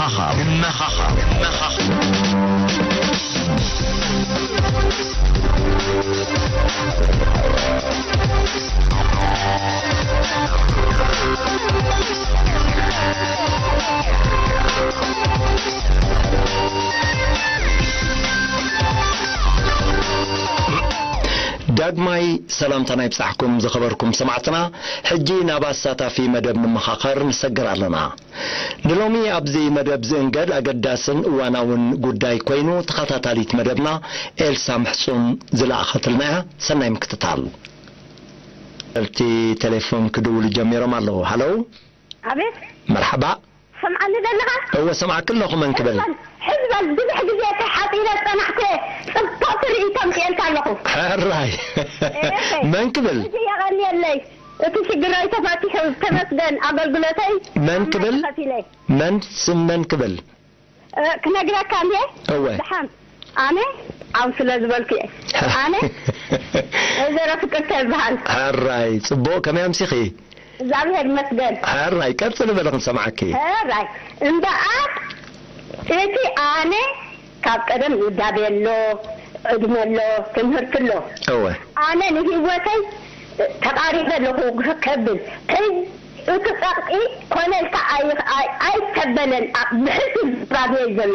መኻኸር፣ መኻኸር፣ መኻኸር። ዳግማይ ሰላምታና ይብጻሕኩም ዝኸበርኩም ሰማዕትና። ሕጂ ናብ ኣሳታፊ መደብ ንመኻኸር ንሰግር ኣለና። ንሎሚ ኣብዚ መደብ ዝእንገድ ኣገዳስን እዋናውን ጉዳይ ኮይኑ፣ ተኸታታሊት መደብና ኤልሳ ምሕጹን ዝለኣኸትልና እያ። ሰናይ ምክትታል። እቲ ቴሌፎን ክድውሉ ጀሚሮም ኣለዉ። ሃሎ። ኣቤት። መርሓባ። ሰምዓኒ ዘለኻ? እወ፣ ሰምዓኪ ኣለኹ። መን ክብል? ሕዝበል፣ ሕዝበል፣ ብዙሕ ግዜ ተሓጺረ ጸናሕኩ። ጽብቕቲ ርእይቶ ኣምጽኤልካ ኣለኹ። ሕራይ። ኤኸ። መን ክብል? ሕጂ የቐንየለይ። እቲ ሽግረይ ተፈቲሑ፣ ተመስገን። ኣገልግሎተይ መን ኣብ ክብል? ናይ ተኸፊለ። መን? ስም መን ክብል? እ፣ ክነግረካ እንዴ? እወ። ደሓን። ኣነ ዓው ስለ ዝበልኩ እየ። ኣነ ወይዘሮ ፍቅርተ እበሃል። ሕራይ፣ ጽቡቕ፣ ከመይ ኣምሲኺ? እግዚኣብሔር ይመስገን። ሕራይ፣ ቀጽሊ በሊ ክንሰምዓኪ። ሕራይ፣ እምበኣር እቲ ኣነ ካብ ቀደም ውዳቤ ኣሎ፣ ዕድመ ኣሎ፣ ትምህርቲ ኣሎ። እወ። ኣነ ንህይወተይ ተቓሪበ ኣለኹ ከብል፣ ከይ-፣ እቲ ጸቕጢ ኮነ ኢልካ ኣይ-፣ ኣይ-፣ ኣይተበለን፣ ኣ-፣ ብሕልፊ ዝራብየ እዩ ዘሎ።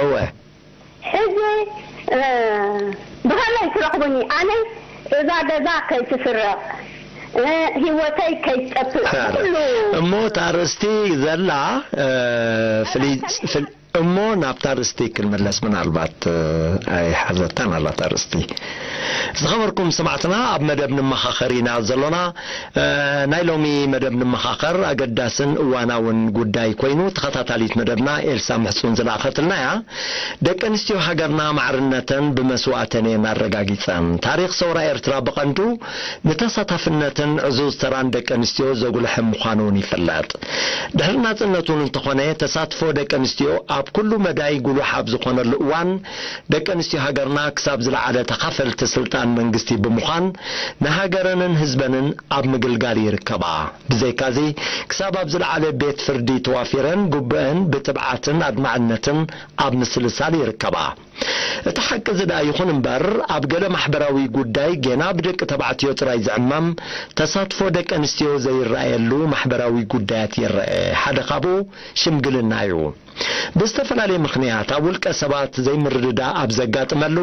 እወ። ሕጂ፣ እ፣ ብኸመይ ትረኽቡኒ? ኣነ እዛ ገዛ ከይትስረቕ፣ እ፣ ህይወተይ ከይትጠፍእ፣ ኧረ፣ ኩሉ እሞ እታ ኣርእስቲ ዘላ፣ እ፣ ፍልይ-፣ ፍል-፣ እሞ ናብታ ኣርእስቲ ክንምለስ ምናልባት፣ እ፣ ኣይሓዘታን ኣላ እታ ኣርእስቲ። ዝኸበርኩም ሰማዕትና፣ ኣብ መደብ ንመኻኸር ኢና ዘሎና። እ፣ ናይ ሎሚ መደብ ንመኻኸር ኣገዳስን እዋናውን ጉዳይ ኮይኑ፣ ተኸታታሊት መደብና ኤልሳ ምሕጹን ዝለኣኸትልና እያ። ደቂ ኣንስትዮ ሃገርና ማዕርነተን ብመስዋእተን እየን ኣረጋጊጸን። ታሪኽ ሰውራ ኤርትራ ብቐንዱ ንተሳታፍነትን ዕዙዝ ተራን ደቂ ኣንስትዮ ዘጉልሐ ምዃኑ እውን ይፍለጥ። ድሕሪ ናጽነት እውን እንተኾነ፣ ተሳትፎ ደቂ ኣንስትዮ ኣብ ኩሉ መዳይ ጉሉሕ ኣብ ዝኾነሉ እዋን፣ ደቂ ኣንስትዮ ሃገርና ክሳብ ዝለዓለ ተኻፈልቲ ስልጣን መንግስቲ ብምዃን፣ ንሃገረንን ህዝበንን ኣብ ምግልጋል ይርከባ። ብዘይካዚ፣ ክሳብ ኣብ ዝለዓለ ቤት ፍርዲ ተዋፊረን ግቡአን ብትብዓትን ኣድማዕነትን ኣብ ምስልሳል ይርከባ። እቲ ሓቂ እዚ ደኣ ይኹን እምበር፣ ኣብ ገለ ማሕበራዊ ጉዳይ ጌና ብደቂ ተባዕትዮ ጥራይ ዝዕመም ተሳትፎ ደቂ ኣንስትዮ ዘይረኣየሉ ማሕበራዊ ጉዳያት ይረአ። ሓደ ካብኡ ሽምግልና እዩ። ብዝተፈላለየ ምኽንያት ኣብ ውልቀ ሰባት ዘይምርድዳእ ኣብ ዘጋጥመሉ፣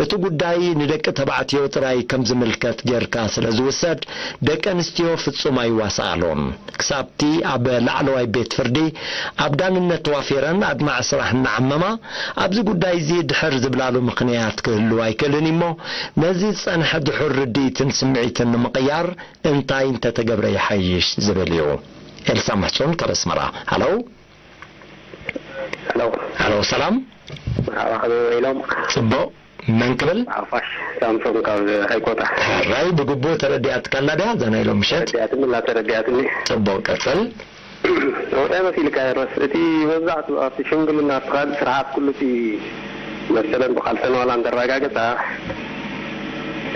እቲ ጉዳይ ንደቂ ተባዕትዮ ጥራይ ከም ዝምልከት ጌርካ ስለ ዝውሰድ፣ ደቂ ኣንስትዮ ፍጹም ኣይዋስኣሉን። ክሳብቲ ኣብ ላዕለዋይ ቤት ፍርዲ ኣብ ዳንነት ተዋፊረን ኣድማዒ ስራሕ እናዓመማ፣ ኣብዚ ጉዳይ እዚ ድሕር ዝብላሉ ምኽንያት ክህሉ ኣይክእልን እዩ'ሞ፣ ነዚ ዝጸንሐ ድሑር ርድኢትን ስምዒትን ንምቕያር እንታይ እንተተገብረ ይሓይሽ ዝብል እዩ። ኤልሳ ምሕጹን ካብ ኣስመራ። ሃሎ። ሃሎ። ሃሎ፣ ሰላም። መርሓባ፣ ከመይ ውዒሎም? ጽቡቕ። መን ክብል? ሓፋሽ ሳምሶም ካብ ሃይቆጣ። ሕራይ፣ ብግቡእ ተረዲኣትካላ ድያ እዛ ናይ ሎም ምሸት? ተረዲኣትኒ፣ ላ ተረዲኣትኒ። ጽቡቕ፣ ቀጽል። እንታይ መሲልካ፣ ሮስ? እቲ መብዛሕትኡ ኣብቲ ሽምግልና፣ ኣብቲ ካልእ ስርሓት፣ ኩሉ እቲ መሰለን ብኻልተን ዋላ እንተረጋገጻ፣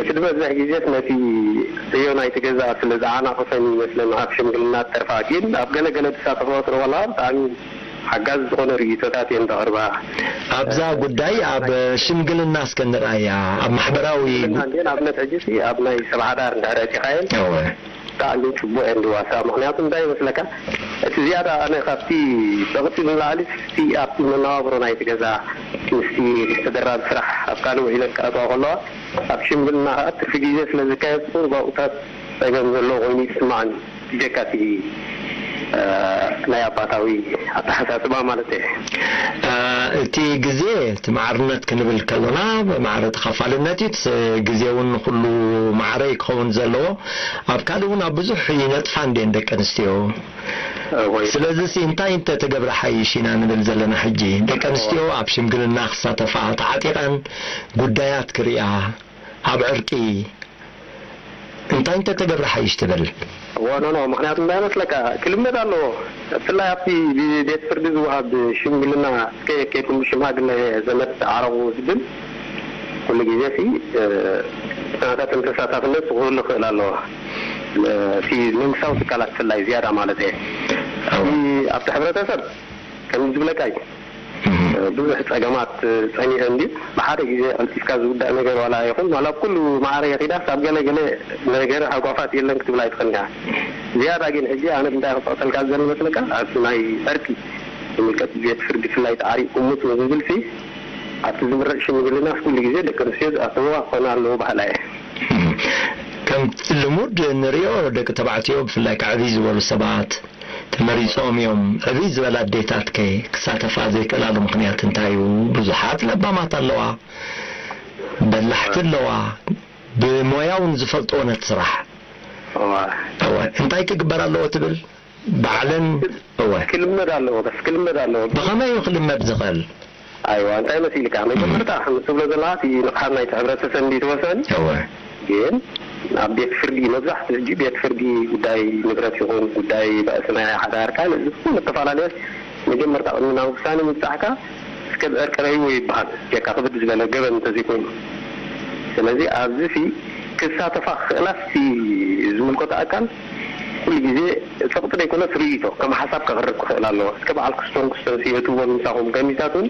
እቲ ዝበዝሕ ግዜስ ነቲ ዕዮ ናይቲ ገዛ ስለ ዝዓናቐፈን ይመስለኒ፣ ኣብ ሽምግልና ተርፋ። ግን ኣብ ገለ ገለ ዝሳተፋ ወትሩ ዋላ ብጣዕሚ ሓጋዚ ዝኾነ ርእይቶታት እየን ዘቕርባ። ኣብዛ ጉዳይ ኣብ ሽምግልና እስከ ንርኣያ፣ ኣብ ማሕበራዊ ጉ- ሽምግልና እንዴ፣ ንኣብነት ሕጂ ሲ ኣብ ናይ ሰብ ሓዳር እንድሕር ኣእቲኻየን፣ እወ። ብጣዕሚ ጽቡቕ እየን ዝዋስኣ። ምኽንያቱ እንታይ ይመስለካ? እቲ ዝያዳ ኣነ ካብቲ ጸቕጢ ንላዕሊ፣ እቲ ኣብቲ መነባብሮ ናይቲ ገዛ ምስቲ ተደራቢ ስራሕ ኣብ ካልእ ውዒለን ክኣትዋ ከለዋ፣ ኣብ ሽምግልና ከኣ ትርፊ ግዜ ስለ ዝካየድ፣ ጽቡቕ ባኡታት ጸገም ዘለዎ ኮይኑ ይስምዓኒ። ብጀካ እቲ፣ እ፣ ናይ ኣባታዊ ኣተሓሳስባ ማለት እየ። እ፣ እቲ ግዜ፣ እቲ ማዕርነት ክንብል ከለና፣ ማዕረ ተኻፋልነት እዩ። እቲ ግዜ እውን ንኹሉ ማዕረ እዩ ክኸውን ዘለዎ። ኣብ ካልእ እውን ኣብ ብዙሕ ይነጥፋ እንድየን ደቂ ኣንስትዮ። እወ። ስለዚ ሲ እንታይ እንተ ተገብረ ሓይሽ ኢና ንብል ዘለና ሕጂ? ደቂ ኣንስትዮ ኣብ ሽምግልና ክሳተፋ ተዓጢቐን ጉዳያት ክርእያ፣ ኣብ ዕርቂ እንታይ እንተ ተገብረ ሓይሽ ትብል? እወ፣ ኖ፣ ኖ፣ ምኽንያቱ እንታይ መስለካ? ክልመድ ኣለዎ። ብፍላይ ኣብቲ ብቤት ፍርዲ ዝወሃብ ሽምግልና፣ እስከ ኬድኩም ሽማግለ ዘመድ ዓረቑ ዝብል፣ ኩሉ ግዜ ሲ፣ እ፣ ናታትን ተሳታፍነት ክህሉ ክእል ኣለዎ። እ፣ እቲ መንግስታዊ ትካላት ብፍላይ ዝያዳ ማለት እየ። እወ። እቲ ኣብቲ ሕብረተሰብ ከም ዝብለካ እዩ። ብዙሕ ጸገማት ጸኒሐ እንዲ ብሓደ ግዜ ቀልጢፍካ ዝውዳእ ነገር ዋላ ይኹን፣ ዋላ ኣብ ኩሉ ማዕረ ይኺዳስ ኣብ ገለ ገለ ነገር ሃጓፋት የለን ክትብል ኣይትኽእልካ። ዝያዳ ግን ሕጂ ኣነ እንታይ ክጸቕጠልካ ዘሎ መስለካ፣ ኣብቲ ናይ ዕርቂ ዝምልከት ቤት ፍርዲ ብፍላይ ተዓሪቕኩምስ ንዝብል ሲ ኣብቲ ዝምረጽ ሽምግልና ኩሉ ግዜ ደቂ ኣንስትዮ ዝኣተዋ ክኾና ኣለዎ በሃላይ እየ። ከምቲ ልሙድ ንሪኦ ደቂ ተባዕትዮ ብፍላይ ከዕብይ ዝበሉ ሰባት ተመሪጾም እዮም። ዕብይ ዝበላ ኣዴታት ከ ክሳተፋ ዘይክእላሉ ምኽንያት እንታይ እዩ? ብዙሓት ለባማት ኣለዋ፣ በላሕቲ ኣለዋ፣ ብሞያ እውን ዝፈልጥዎ ነቲ ስራሕ። እዋ። እወ፣ እንታይ ክግበር ኣለዎ ትብል? ባዕለን እወ። ክልመድ ኣለዎ፣ በስ ክልመድ ኣለዎ። ብኸመይ እዩ ክልመድ ዝኽእል? ኣይዋ፣ እንታይ መሲልካ? መጀመርታ፣ ከም ትብሎ ዘለኻ፣ እቲ ንቕሓት ናይቲ ሕብረተሰብ እንዲ ተወሰን። እወ። ግን ኣብ ቤት ፍርዲ፣ መብዛሕትኡ ሕጂ ቤት ፍርዲ ጉዳይ ንብረት ይኹን ጉዳይ ባእሲ ናይ ሓዳር ካልእ ዝኾነ ዝተፈላለየ መጀመርታ ቅድሚ ናብ ውሳኔ ምብጻሕካ እስከ ብዕርቂ ረእይዎ ይበሃል። ጌካ ክብድ ዝበለ ገበን እንተዘይኮይኑ። ስለዚ ኣብዚ ሲ ክሳተፋ ክኽእላስ እቲ ዝምልከቶ ኣካል ኩሉ ግዜ ጸቕጢ ዘይኮነስ ርእይቶ ከም ሓሳብ ከቕርብ ክኽእል ኣለዎ። እስከ በዓል ክስቶን ክስቶን ሲ እትዎም ምሳኹም ከሚታት እውን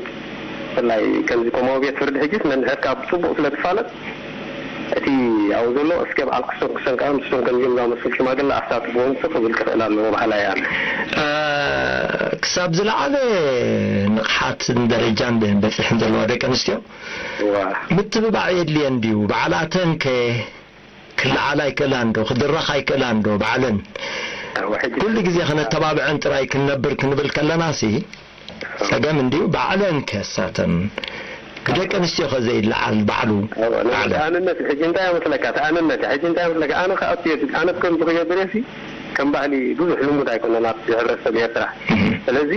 ብፍላይ ከምዚ ከምኡ ቤት ፍርዲ ሕጅስ ነንሕድካ ብጽቡቕ ስለ ትፋለጥ እቲ ኣብኡ ዘሎ እስከ በዓል ክስቶን ክስቶን ከዓ ምስቶም ከምዚኦም ዝኣመሰሉ ሽማግለ ኣሳትፍዎም ሲ ክብል ክኽእል ኣለዎ በሃላይ እየ ኣነ። እ፣ ክሳብ ዝለዓለ ንቕሓትን ደረጃን በ- በጺሐን ዘለዋ ደቂ ኣንስትዮ እዋ። ምትብባዕ የድልየን ድዩ? በዓላተን ከ ክለዓላ ኣይክእላን ዶ? ክድረኻ ኣይክእላን ዶ? ባዕለን እዋ፣ ሕጂ ኩሉ ግዜ ከነተባብዐን ጥራይ ክንነብር ክንብል ከለና ሲ ጸገም እንድዩ። ባዕለን ከሳተን ብደቂ ኣንስትዮ ከ ዘይለዓል ባዕሉ እዋ፣ ባዕለን። ኣነነት ሕጂ እንታይ መስለካ? እቲ ኣነነት ሕጂ እንታይ መስለካ? ኣነ ከኣቱ የብል ኣነ ከምዚ ክገብር እየ ሲ ከም ባህሊ ብዙሕ ልሙድ ኣይኮነን ኣብቲ ሕብረተሰብ ኤርትራ። እህ። ስለዚ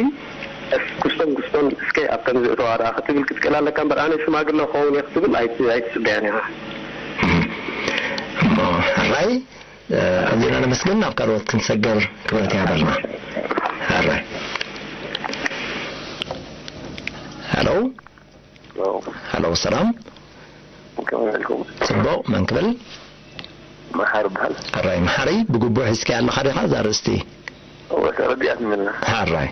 እስ- ክስቶን ክስቶን እስከ ኣብ ከምዚ እተዋ ደኣ ክትብል ክትክእል ኣለካ እምበር ኣነ ሽማግለ ክኸውን እየ ክትብል ኣይት- ኣይትጽበያን ኢኻ። እሞ ሕራይ፣ እ፣ ኣዚና ነመስግን። ናብ ካልኦት ክንሰገር ክብረት ይሃበልና። ሕራይ። ሄሎ። ሄሎ። ሄሎ፣ ሰላም። ከመይ ኢልኩም? ጽቡቕ፣ መን ክብል? መሓር በሃል። ሕራይ መሓሪ፣ ብግቡእ ሒዝካያ ኣለኻ ዲኻ እዛ ኣርእስቲ? እወ፣ ተረዲኣትኒ ኣላ። ሕራይ።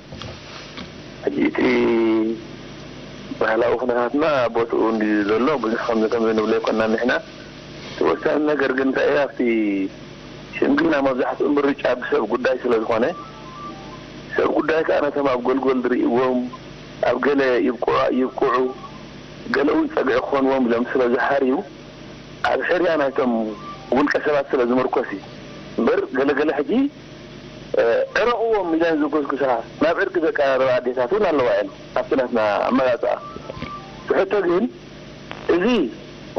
ሕጂ እቲ ባህላዊ ኩነታትና ቦትኡ እንድዩ ዘሎ፣ ብዙሕ ከምዚ ከምዚ ንብሎ ኣይኮናን ንሕና። እቲ ወሳኒ ነገር ግን እንታይ እዩ፣ ኣብቲ ሽምግልና መብዛሕትኡ ምርጫ ብሰብ ጉዳይ ስለ ዝኾነ፣ ሰብ ጉዳይ ከኣ ነቶም ኣብ ጎልጎል ዝርእይዎም፣ ኣብ ገለ ይብቅዑ ይብቅዑ፣ ገለ እውን ጸግዒ ክኾንዎም ኢሎም ስለ ዝሓርዩ፣ ኣብ ሕርያ ናይቶም ውልቀ ሰባት ስለ ዝምርኮስ እዩ። እምበር ገለ ገለ ሕጂ፣ እ፣ ዕረቕዎም ኢለን ዝጉስጉሳ፣ ናብ ዕርቂ ዘቀራርባ ኣዴታት እውን ኣለዋ እየን፣ ኣብቲ ናትና ኣመራጽኣ። እቲ ሕቶ ግን፣ እዚ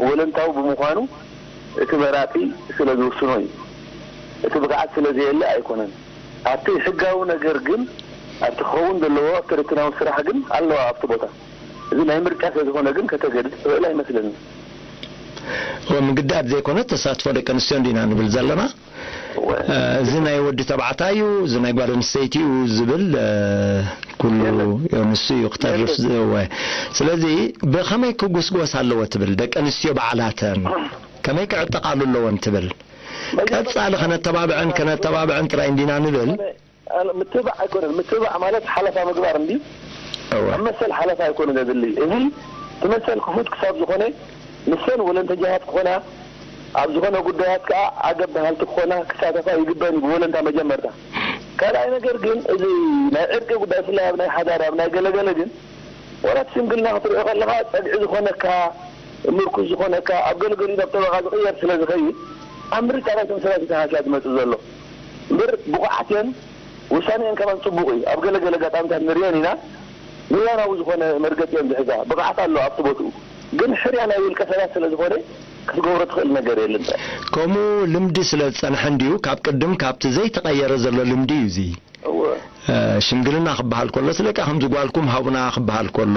ወለንታዊ ብምዃኑ፣ እቲ መራጺ ስለ ዝውስኖ እዩ። እቲ ብቕዓት ስለ ዘየለ ኣይኮነን። ኣብቲ ሕጋዊ ነገር ግን፣ ኣብቲ ክኸውን ዘለዎ፣ ኣብቲ ርትናዊ ስራሕ ግን ኣለዋ ኣብቲ ቦታ። እዚ ናይ ምርጫ ስለ ዝኾነ ግን ከተገድድ ትኽእል ኣይመስለንን። እወ፣ ምግዳድ ዘይኮነ ተሳትፎ ደቂ ኣንስትዮ እንዲና ንብል ዘለና። እወ። እ፣ እዚ ናይ ወዲ ተባዕታይ እዩ፣ እዚ ናይ ጓል ኣንስተይቲ እዩ ዝብል፣ እ፣ ኩሉ የለን። ንሱ እዩ ክተርፍ የለን። ዝ-፣ እወ። ስለዚ ብኸመይ ክጉስጎስ ኣለዎ ትብል? ደቂ ኣንስትዮ ባዕላተን ከመይ ክዕጠቓሉ ኣለወን ትብል? መጀመርያ ቀጻሊ ከነተባብዐን ከነተባብዐን ጥራይ እንዲና ንብል። ኣነ ምትብባዕ ኣይኮነን። ምትብባዕ ማለት ሓለፋ ምግባር እንዲ እወ። ኣብ መሰል ሓለፋ ኣይኮነ ዘድሊ። እዚ እቲ መሰል ክፉት ክሳብ ዝኾነ ንሰን ወለንተኛታት ክኾና፣ ኣብ ዝኾነ ጉዳያት ከኣ ዓገብ በሃልቲ ክኾና ክሳተፋ ይግበን እዩ ብወለንታ መጀመርታ። ካልኣይ ነገር ግን እዚ ናይ ዕርቂ ጉዳይ ብፍላይ ኣብ ናይ ሓዳር ኣብ ናይ ገለገለ ግን ወላ እቲ ሽምግልና ክትሪኦ ከለኻ ጸግዒ ዝኾነካ ምርኩስ ዝኾነካ ኣብ ገለገሊኡ ናብ ጠበቓ ዝቕየር ስለ ዝኸይድ ኣብ ምርጫ ናይቶም ሰባት እዩ ተሃስያ ዝመጽእ ዘሎ እምበር ብቑዓት እየን ውሳኔአን ከማን ጽቡቕ እዩ። ኣብ ገለ ገለ ኣጋጣሚታት ንርእየን ኢና። ሚዛናዊ ዝኾነ መርገጺ እየን ዝሕዛ። ብቕዓት ኣሎ ኣብቲ ቦትኡ። ግን ሕርያ ናይ ውልቀ ሰባት ስለ ዝኾነ ክትገብሮ ትኽእል ነገር የለን። ከምኡ ልምዲ ስለ ዝጸንሐ እንድዩ፣ ካብ ቅድም ካብቲ ዘይተቐየረ ዘሎ ልምዲ እዩ እዚ። እወ። እ፣ ሽምግልና ክበሃል ከሎ፣ ስለካ ከምዚ ጓልኩም ሃቡና ክበሃል ከሎ፣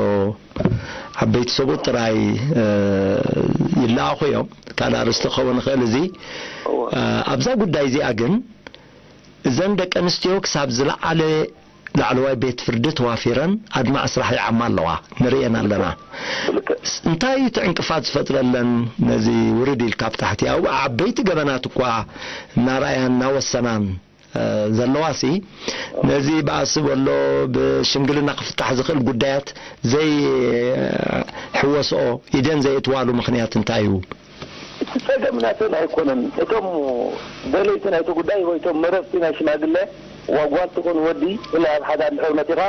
ዓበይቲ ሰብኡት ጥራይ፣ እ፣ ይለኣኹ እዮም። ካልእ ኣርእስቲ ክኸውን ይኽእል እዚ። እወ። እ፣ ኣብዛ ጉዳይ እዚኣ ግን፣ እዘን ደቂ ኣንስትዮ ክሳብ ዝለዓለ ላዕለዋይ ቤት ፍርዲ ተዋፊረን ኣድማዒ ስራሕ ይዓማ ኣለዋ፣ ንርእየን ኣለና። ልክዕ። ስ-፣ እንታይ እዩ እቲ ዕንቅፋት ዝፈጥረለን ነዚ ውርድ ኢልካ ኣብ ታሕቲ? ኣብ ዓበይቲ ገበናት እኳ እናረኣያን እናወሰናን ዘለዋሲ፣ ነዚ ብኣስበሎ ብሽምግልና ክፍታሕ ዝኽእል ጉዳያት ዘይሕወስኦ ኢደን ዘየእትዋሉ ምኽንያት እንታይ እዩ? እቲ ጸገም ናተን ኣይኮነን። እቶም ደለይቲ ናይቲ ጉዳይ ወይ እቶም መረጽቲ ናይ ሽማግለ፣ ዋ ጓል ትኹን ወዲ፣ ብፍላይ ኣብ ሓደ እንድሕር መጺኻ፣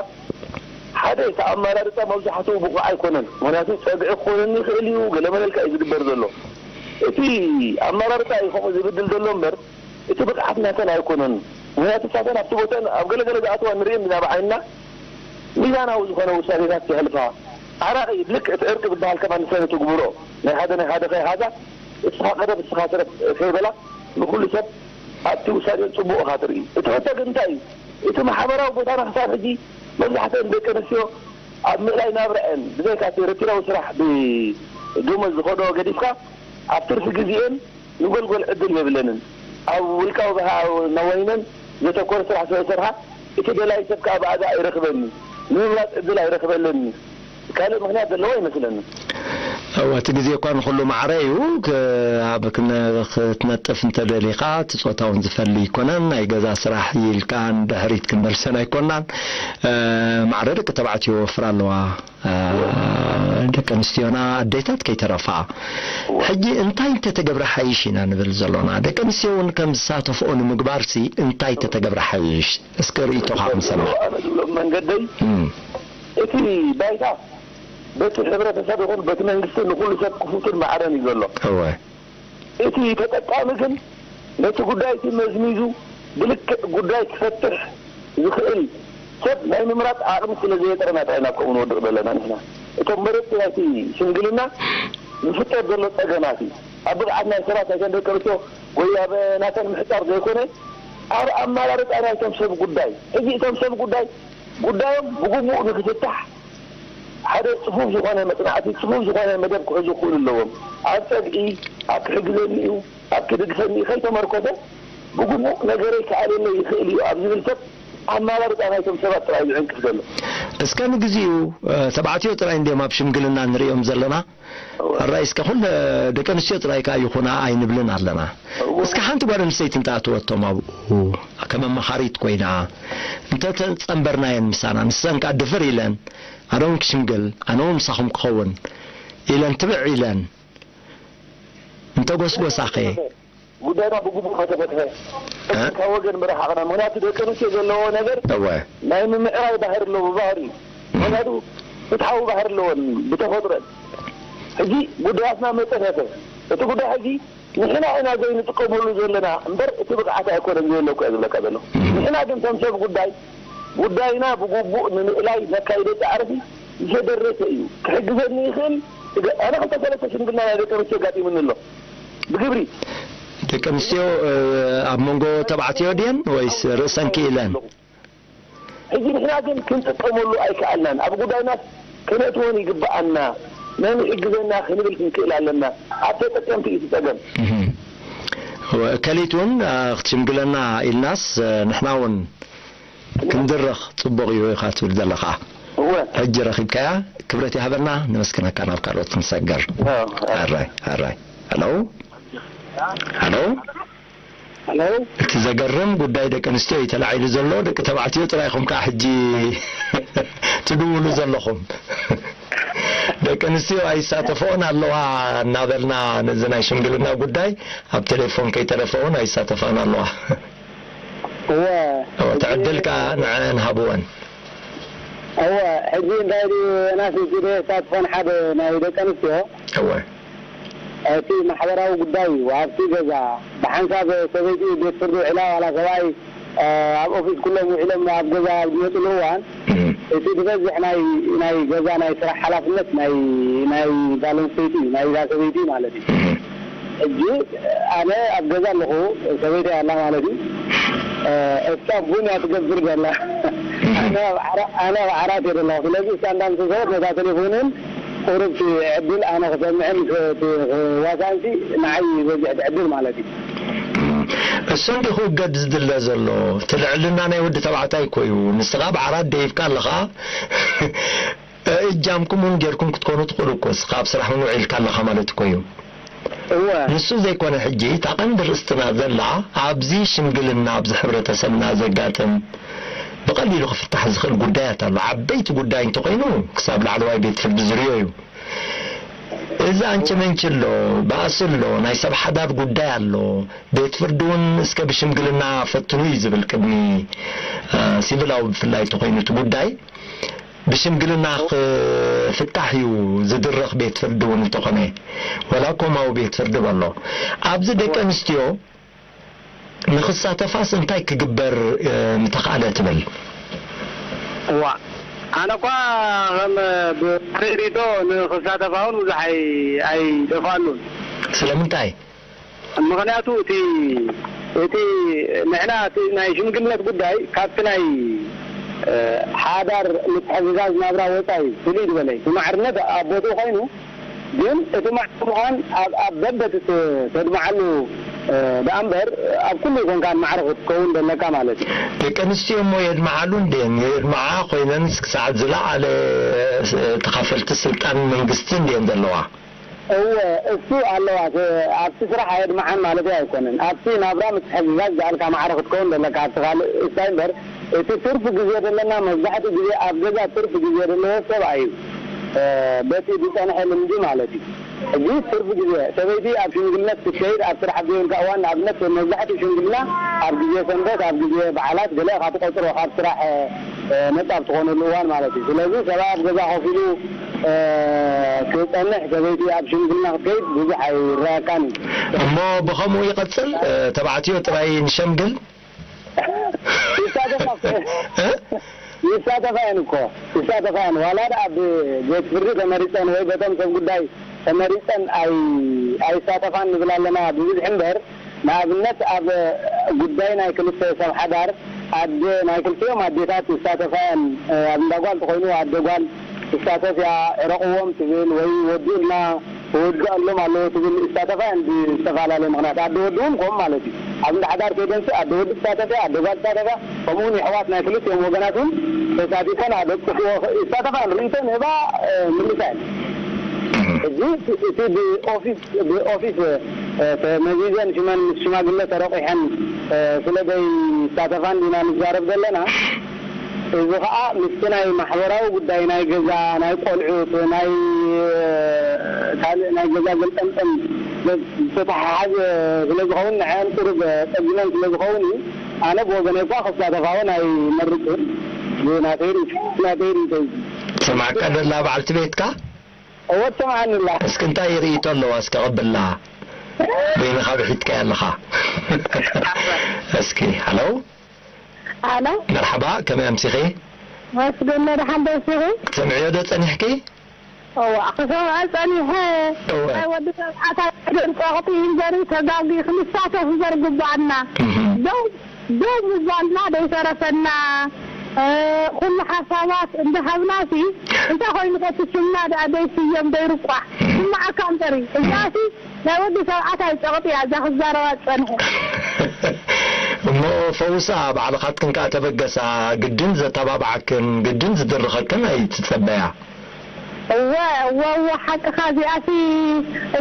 ሓደ እቲ ኣመራርጻ መብዛሕትኡ ብቑዕ ኣይኮነን። ምኽንያቱ ጸግዒ ክኾነኒ ይኽእል እዩ፣ ገለ መለልካ እዩ ዝግበር ዘሎ። እቲ ኣመራርጻ እዩ ከምኡ ዝብድል ዘሎ እምበር፣ እቲ ብቕዓት ናተን ኣይኮነን። ምኽንያቱ ንሳተን ኣብቲ ቦተን ኣብ ገለገለ ዝኣትዋ ንርእየን ኢና ብዓይንና። ሚዛናዊ ዝኾነ ውሳኔታት የሕልፋ። ዓራቒ ልክዕ እቲ ዕርቂ ዝበሃል ከማን ንሰን ትግብሮ ናይ ሓደ ናይ ሓደ ከይሃዛ፣ እስኻ ቀደም እስኻ ትረፍ ከይበላ፣ ንኹሉ ሰብ ኣብቲ ውሳኔ ጽቡቕ ኢኻ ትርኢ። እቲ ሕቶ ግን እንታይ እዩ? እቲ ማሕበራዊ ቦታና ክሳብ ሕጂ መብዛሕትአን ደቂ ኣንስትዮ ኣብ ምእላይ ናብራኤን ብዘይካ እቲ ርቲራዊ ስራሕ ብደሞዝ ዝኸድኦ ገዲፍካ ኣብ ትርፊ ግዜኤን ንጎልጎል ዕድል የብለንን። ኣብ ውልቃዊ መዋይነን ዘተኮረ ስራሕ ስለ ዝሰርሓ፣ እቲ ደላይ ሰብ ከኣ ብኣጋ ኣይረኽበኒ፣ ንምምራጽ ዕድል ኣይረኽበለኒ። ካልእ ምኽንያት ዘለዎ ኣይመስለንን። እወ፣ እቲ ግዜ እኳ ንኹሉ ማዕረ እዩ። ክ-፣ ኣብ ክነ-፣ ክትነጥፍ እንተደሊኻ፣ እቲ ጾታ እውን ዝፈሊ ኣይኮነን። ናይ ገዛ ስራሕ ኢልካ ንድሕሪት ክንመልሰን ኣይኮናን። እ፣ ማዕረ ደቂ ተባዕትዮ ይወፍራ ኣለዋ። እ፣ ደቂ ኣንስትዮና ኣዴታት ከይተረፋ። ሕጂ እንታይ እንተተገብረ ሓይሽ ኢና ንብል ዘሎና። ደቂ ኣንስትዮ እውን ከም ዝሳተፍኦ ንምግባርሲ እንታይ እንተተገብረ ሓይሽ? እስከ ርእይቶኻ ክንሰምዕ። ኣነ ዝብሎ መንገደይ፣ እም። እቲ ባይታ በቲ ሕብረተሰብ ይኹን በቲ መንግስቲ ንኹሉ ሰብ ክፉትን ማዕረን እዩ ዘሎ። እወ። እቲ ተጠቃሚ ግን ነቲ ጉዳይ እቲ መዝሚዙ ብልክዕ ጉዳይ ክፈትሕ ዝኽእል ሰብ ናይ ምምራጽ ዓቕሚ ስለ ዘየጥረና ጥራይ ናብ ከምኡ ንወድቕ ዘለና ንሕና። እቶም መረጽቲ ናይቲ ሽምግልና ዝፍጠር ዘሎ ጸገማት እዩ። ኣብ ብቕዓት ናይ ሰባት ናይተን ደቂ ኣንስትዮ ወይ ኣብ ናተን ምሕጻር ዘይኮነ፣ ኣብ ኣመራርጻ ናይቶም ሰብ ጉዳይ። ሕጂ እቶም ሰብ ጉዳይ ጉዳዮም ብግቡእ ንክፍታሕ ሓደ ጽፉፍ ዝኾነ መጽናዕቲ፣ ጽፉፍ ዝኾነ መደብ ክሕዙ ክኽእሉ ኣለዎም። ኣብ ጸግዒ፣ ኣብ ክሕግዘኒ እዩ፣ ኣብ ክድግፈኒ እዩ ከይተመርኮሰ፣ ብግቡእ ነገረይ ክኣልየለይ ይኽእል እዩ ኣብ ዝብል ሰብ ኣመራርጻ ናይቶም ሰባት ጥራይ ዝዕንቅፍ ዘሎ። እስከ ንግዚኡ፣ እ፣ ተባዕትዮ ጥራይ እንድዮም ኣብ ሽምግልና ንሪኦም ዘለና። እወ። ሕራይ እስከ ኩለ ደቂ ኣንስትዮ ጥራይ ከኣ ይኹና ኣይንብልን ኣለና። እወ። እስከ ሓንቲ ጓል ኣንስተይቲ እንተኣትወቶም ኣብኡ ከም ኣማኻሪት ኮይና እንተተጸንበርናየን ምሳና፣ ንሰን ከኣ ድፍር ኢለን፣ ኣነ እውን ክሽምግል፣ ኣነ እውን ምሳኹም ክኸውን ኢለን ትብዕ ኢለን እንተጎስጎሳኸ? ጉዳይና ብግቡእ ከተፈትሐ እ? ካብ ወገን ምርሓቕና። ምኽንያቱ ደቂ ኣንስትዮ ዘለዎ ነገር እወ። ናይ ምምዕራይ ባህሪ ኣለዎ፣ ብባህሪኡ። ምኽንያቱ ፍትሓዊ ባህሪ ኣለወን ብተፈጥሮን። ሕጂ ጉዳያትና መጸፈፈ። እቲ ጉዳይ ሕጂ ንሕና ኢና ዘይንጥቀመሉ ዘለና እምበር እቲ ብቕዓት ኣይኮነን ዘየሎ እኮ እየ ዝብለካ ዘለኹ። ንሕና ግን ከም ሰብ ጉዳይ፣ ጉዳይና ብግቡእ ንምእላይ ዘካይዶ ጻዕርሲ ዝተደረሰ እዩ። ክሕግዘኒ ይኽእል። እገ-፣ ኣነ ክልተ ሰለስተ ሽምግልና ናይ ደቂ ኣንስትዮ ኣጋጢሙኒ ኣሎ። ብግብሪ። ደቂ ኣንስትዮ፣ እ፣ ኣብ መንጎ ተባዕትዮ ድየን ወይስ ርእሰን ክኢለን? ሕጂ ንሕና ግን ክንጥቀመሉ ኣይከኣልናን። ኣብ ጉዳይናስ ከነእትወን ይግብኣና። መን ይሕግዘና ክንብል ክንክእል ኣለና። ኣብ ተጠቀምቲ እዩ እቲ ጸገም። እህም። ወ-፣ እከሊት እውን፣ እ፣ ክትሽምግለና ኢልናስ፣ እ፣ ንሕና እውን ክንድረኽ ጽቡቕ እዩ ኢኻ ትብል ዘለኻ። እወ። ሕጂ ረኺብካያ፣ ክብረት ይሃበልና፣ ነመስግነካ፣ ናብ ካልኦት ክንሰግር። ኣዎ፣ ኣዎ። ኣራይ፣ ኣራይ። ሃሎ? ሃሎ? ሃሎ? እቲ ዘገርም ጉዳይ ደቂ ኣንስትዮ እዩ ተላዒሉ ዘሎ፣ ደቂ ተባዕትዮ ጥራይ ኢኹም ከኣ ሕጂ ትድውሉ ዘለኹም። ደቂ ኣንስትዮ ኣይሳተፍኦን ኣለዋ እናበልና ነዚ ናይ ሽምግልና ጉዳይ ኣብ ቴሌፎን ከይተረፈ እውን ኣይሳተፋን ኣለዋ። እወ። እወ፣ እቲ ዕድል ከኣ ንዐን ሃብወን። እወ፣ ሕጂ እንታይ ድዩ፣ ናስ እቲ ዘየሳትፈን ሓደ ናይ ደቂ ኣንስትዮ፣ እወ። እቲ ማሕበራዊ ጉዳይ እዩ። ኣብቲ ገዛ ብሓንሳብ ሰበይቲ ቤት ፍርዲ ውዒላ፣ ዋላ ሰብኣይ፣ እ፣ ኣብ ኦፊስ ኩሎም ውዒሎም ኣብ ገዛ ኣብ ዝመፅሉ እዋን፣ እም። እቲ ዝበዝሕ ናይ፣ ናይ ገዛ ናይ ስራሕ ሓላፍነት ናይ፣ ናይ ጓል ኣንስተይቲ እዩ፣ ናይ እዛ ሰበይቲ ማለት እዩ። እም። ሕጂ ኣነ ኣብ ገዛ ኣለኹ፣ ሰበይተይ ኣላ ማለት እዩ። እ፣ እሳ ቡን እያ ትገብር ዘላ። ኣነ ኣብ ዓራ-፣ ኣነ ኣብ ዓራት እየ ዘለኹ። ስለዚ እሳ እንዳምሰሰወት ነታ ቴሌፎንን ቁሩብ እቲ ዕድል ኣነ ክሰምዕን ክ-፣ እቲ ክዋሳእንሲ ንዓይ ይበዝሕ እቲ ዕድል ማለት እዩ። እሱ እንዲኹ እገድ ዝድለ ዘሎ፣ እቲ ልዕልና ናይ ወዲ ተባዕታይ እኮ እዩ። ንስኻ ኣብ ዓራት ደይብካ ኣለኻ። እጃምኩም እውን ጌርኩም ክትኮኑ ትኽእሉ እኮ፣ እስኻ ኣብ ስራሕ እውን ውዒልካ ኣለኻ ማለት እኮ እዩ። እወ። ንሱ ዘይኮነ ሕጂ እታ ቀንዲ ርእስትና ዘላ ኣብዚ ሽምግልና ኣብዚ ሕብረተሰብና ዘጋጥም ብቐሊሉ ክፍታሕ ዝኽእል ጉዳያት ኣሎ። ዓበይቲ ጉዳይ እንተኾይኑ ክሳብ ላዕለዋይ ቤት ፍርዲ ዝርዮ እዩ። እዚ ኣንቺ መንቺ ኣሎ፣ ባእሲ ኣሎ፣ ናይ ሰብ ሓዳር ጉዳይ ኣሎ። ቤት ፍርዲ እውን እስከ ብሽምግልና ፈትኑ እዩ ዝብል ቅድሚ እ፣ ሲቪላዊ ብፍላይ እንተኾይኑ እቲ ጉዳይ ብሽምግልና ክፍታሕ እዩ ዝድረኽ። ቤት ፍርዲ እውን እንተኾነ ዋላ ኮማዊ ቤት ፍርዲ በሎ ኣብዚ ደቂ ኣንስትዮ ንኽሳተፋስ እንታይ ክግበር እ፣ ምተኻእለ ትብል? እዋ ኣነ እኳ ከም ብሪቶ ንክሳተፋውን ብዙሕ ኣይ ኣይደፋሉን። ስለምንታይ? ምኽንያቱ እቲ እቲ ንሕና እቲ ናይ ሽምግልነት ጉዳይ ካብቲ ናይ እ፣ ሓዳር ምትሕግጋዝ ናብራ ወፃኢ ፍልይ ዝበለ እዩ። ብማዕርነት ኣብ ቦትኡ ኮይኑ ግን እቲ ማዕረ ምዃን ኣብ ኣብ በበቲ ተ- ተድምዓሉ እ፣ ደኣ እምበር ኣብ ኩሉ ይኮንካ ማዕረ ክትከውን ዘለካ ማለት እዩ። ደቂ ኣንስትዮ እሞ የድምዓሉ እንዴን የድምዓ ኮይነንስ ክሳዕ ዝለዓለ እ፣ ተኻፈልቲ ስልጣን መንግስቲ እንዴን ዘለዋ። እወ እሱ ኣለዋ ተ- ኣብቲ ስራሕ ኣየድምዓን ማለት ኣይኮነን። ኣብቲ ናብራ ምትሕግጋዝ ዝኣልካ ማዕረ ክትከውን ዘለካ ኣብቲ ካልእ እሳይ እምበር እቲ ትርፊ ግዜ ዘለና መብዛሕትኡ ግዜ ኣብ ገዛ ትርፊ ግዜ ዘለዎ ሰብኣይ እዩ። እ፣ በቲ ዝፀንሐ ልምዲ ማለት እዩ። ሕጂ ትርፊ ግዜ ሰበይቲ ኣብ ሽምግልነት ክትከይድ ኣብ ስራሕ ኣብ ዘይብልካ እዋን ንኣብነት መብዛሕትኡ ሽምግልና ኣብ ግዜ ሰንበት ኣብ ግዜ በዓላት ገለ ካብ ትቆፅሮ ካብ ስራሕ እ፣ ነፃ ኣብ ትኾነሉ እዋን ማለት እዩ። ስለዚ ሰብኣይ ኣብ ገዛ ኮፍ ኢሉ እ፣ ክፀንሕ ሰበይቲ ኣብ ሽምግልና ክትከይድ ብዙሕ ኣይረኣካን እዩ። እሞ ብኸምኡ ይቐፅል እ፣ ተባዕትዮ ጥራይ ንሸምግል ይሳተፋ እ? ይሳተፋ እየን እኮ ይሳተፋ እየን ዋላ ደኣ ብቤት ፍርዲ ተመሪፀን ወይ በቶም ሰብ ጉዳይ ተመሪፀን ኣይ ኣይሳተፋን ንብል ኣለና ብብዝሒ እምበር ንኣብነት ኣብ ጉዳይ ናይ ክልተ ሰብ ሓዳር ኣደ ናይ ክልቲኦም ኣዴታት ይሳተፋ እየን ኣብ እንዳ ጓል ተኮይኑ ኣደ ጓል ትሳተፍ እያ ዕረቅዎም ትብል ወይ ወዲኡልና ተወድኣሎም ኣለዎ ትብል ይሳተፋ እየን ብዝተፈላለየ ምክንያት ኣደ ወዲ እውን ከምኡ ማለት እዩ ኣብ እንዳ ሓዳር ከይደንሲ ኣደ ወዲ ትሳተፍ እያ ኣደ ጓል ትሳተፍ እያ ከምኡ እውን የሕዋት ናይ ክልቲኦም ወገናት እውን ተሳቲፈን ኣደቅስዎ ይሳተፋ እየን ርእይቶ ንህባ ምልሳ እየን ሕጂ እቲ ብኦፊስ ብኦፊስ ተመዚዘን ሽመን ምስ ሽማግለ ተረቂሐን ስለ ዘይሳተፋ እንዲና ንዛረብ ዘለና። እዚ ኸኣ ምስቲ ናይ ማሕበራዊ ጉዳይ ናይ ገዛ ናይ ቆልዑት ናይ ካልእ ናይ ገዛ ገልጠምጠም ዝተተሓሓዘ ስለ ዝኸውን ንዐን ቁሩብ ጸጊመን ስለ ዝኸውን እዩ። ኣነ ብወገነይ እኳ ክሳተፋ እውን ኣይመርጽን። ናተይ ርእይቶ ናተይ ርእይቶ እዩ። ትሰምዓካ ደላ በዓልቲ ቤትካ? እወ ትሰምዓኒ ኣላ። እስኪ እንታይ ርእይቶ ኣለዋ እስኪ ቀብላ። በይንኻ ብሒትካያ ኣለኻ። እስኪ ሃሎ። ሃሎ። መርሓባ ከመይ ኣምሲኺ? መስገን ደሓን ዶ ኣምሲኺ? ክትሰምዕዮ ዶ ጸኒሕኪ? እዋ ክሰምዖ ጸኒሐ። እወ። ናይ ወዲ ተባዕታይ ሕድር ጸቕጢ እዩ እምበር ተጋጊ ክንሳተፍ እምበር ግባኣና። እህ። ደው ደው ምባልና ደይተረፈና ኩሉ ሓሳባት እንዳሃብናሲ እንታይ ኮይኑ ከቲ ሽምና ደኣ ደይስየም ደይርቋሕ ስማዓካ እምበሪ እዛሲ ናይ ወዲ ተባዕታይ ጸቕጢ እያ እዛ ክዛረባ ዝጸንሐ። እሞ ፈውሳ ባዕልኻትክን ከኣ ተበገሳ ግድን ዘተባብዓክን ግድን ዝድርኸክን ኣይትጸበያ። እወ እወ እወ ሓቅኻ እዚኣሲ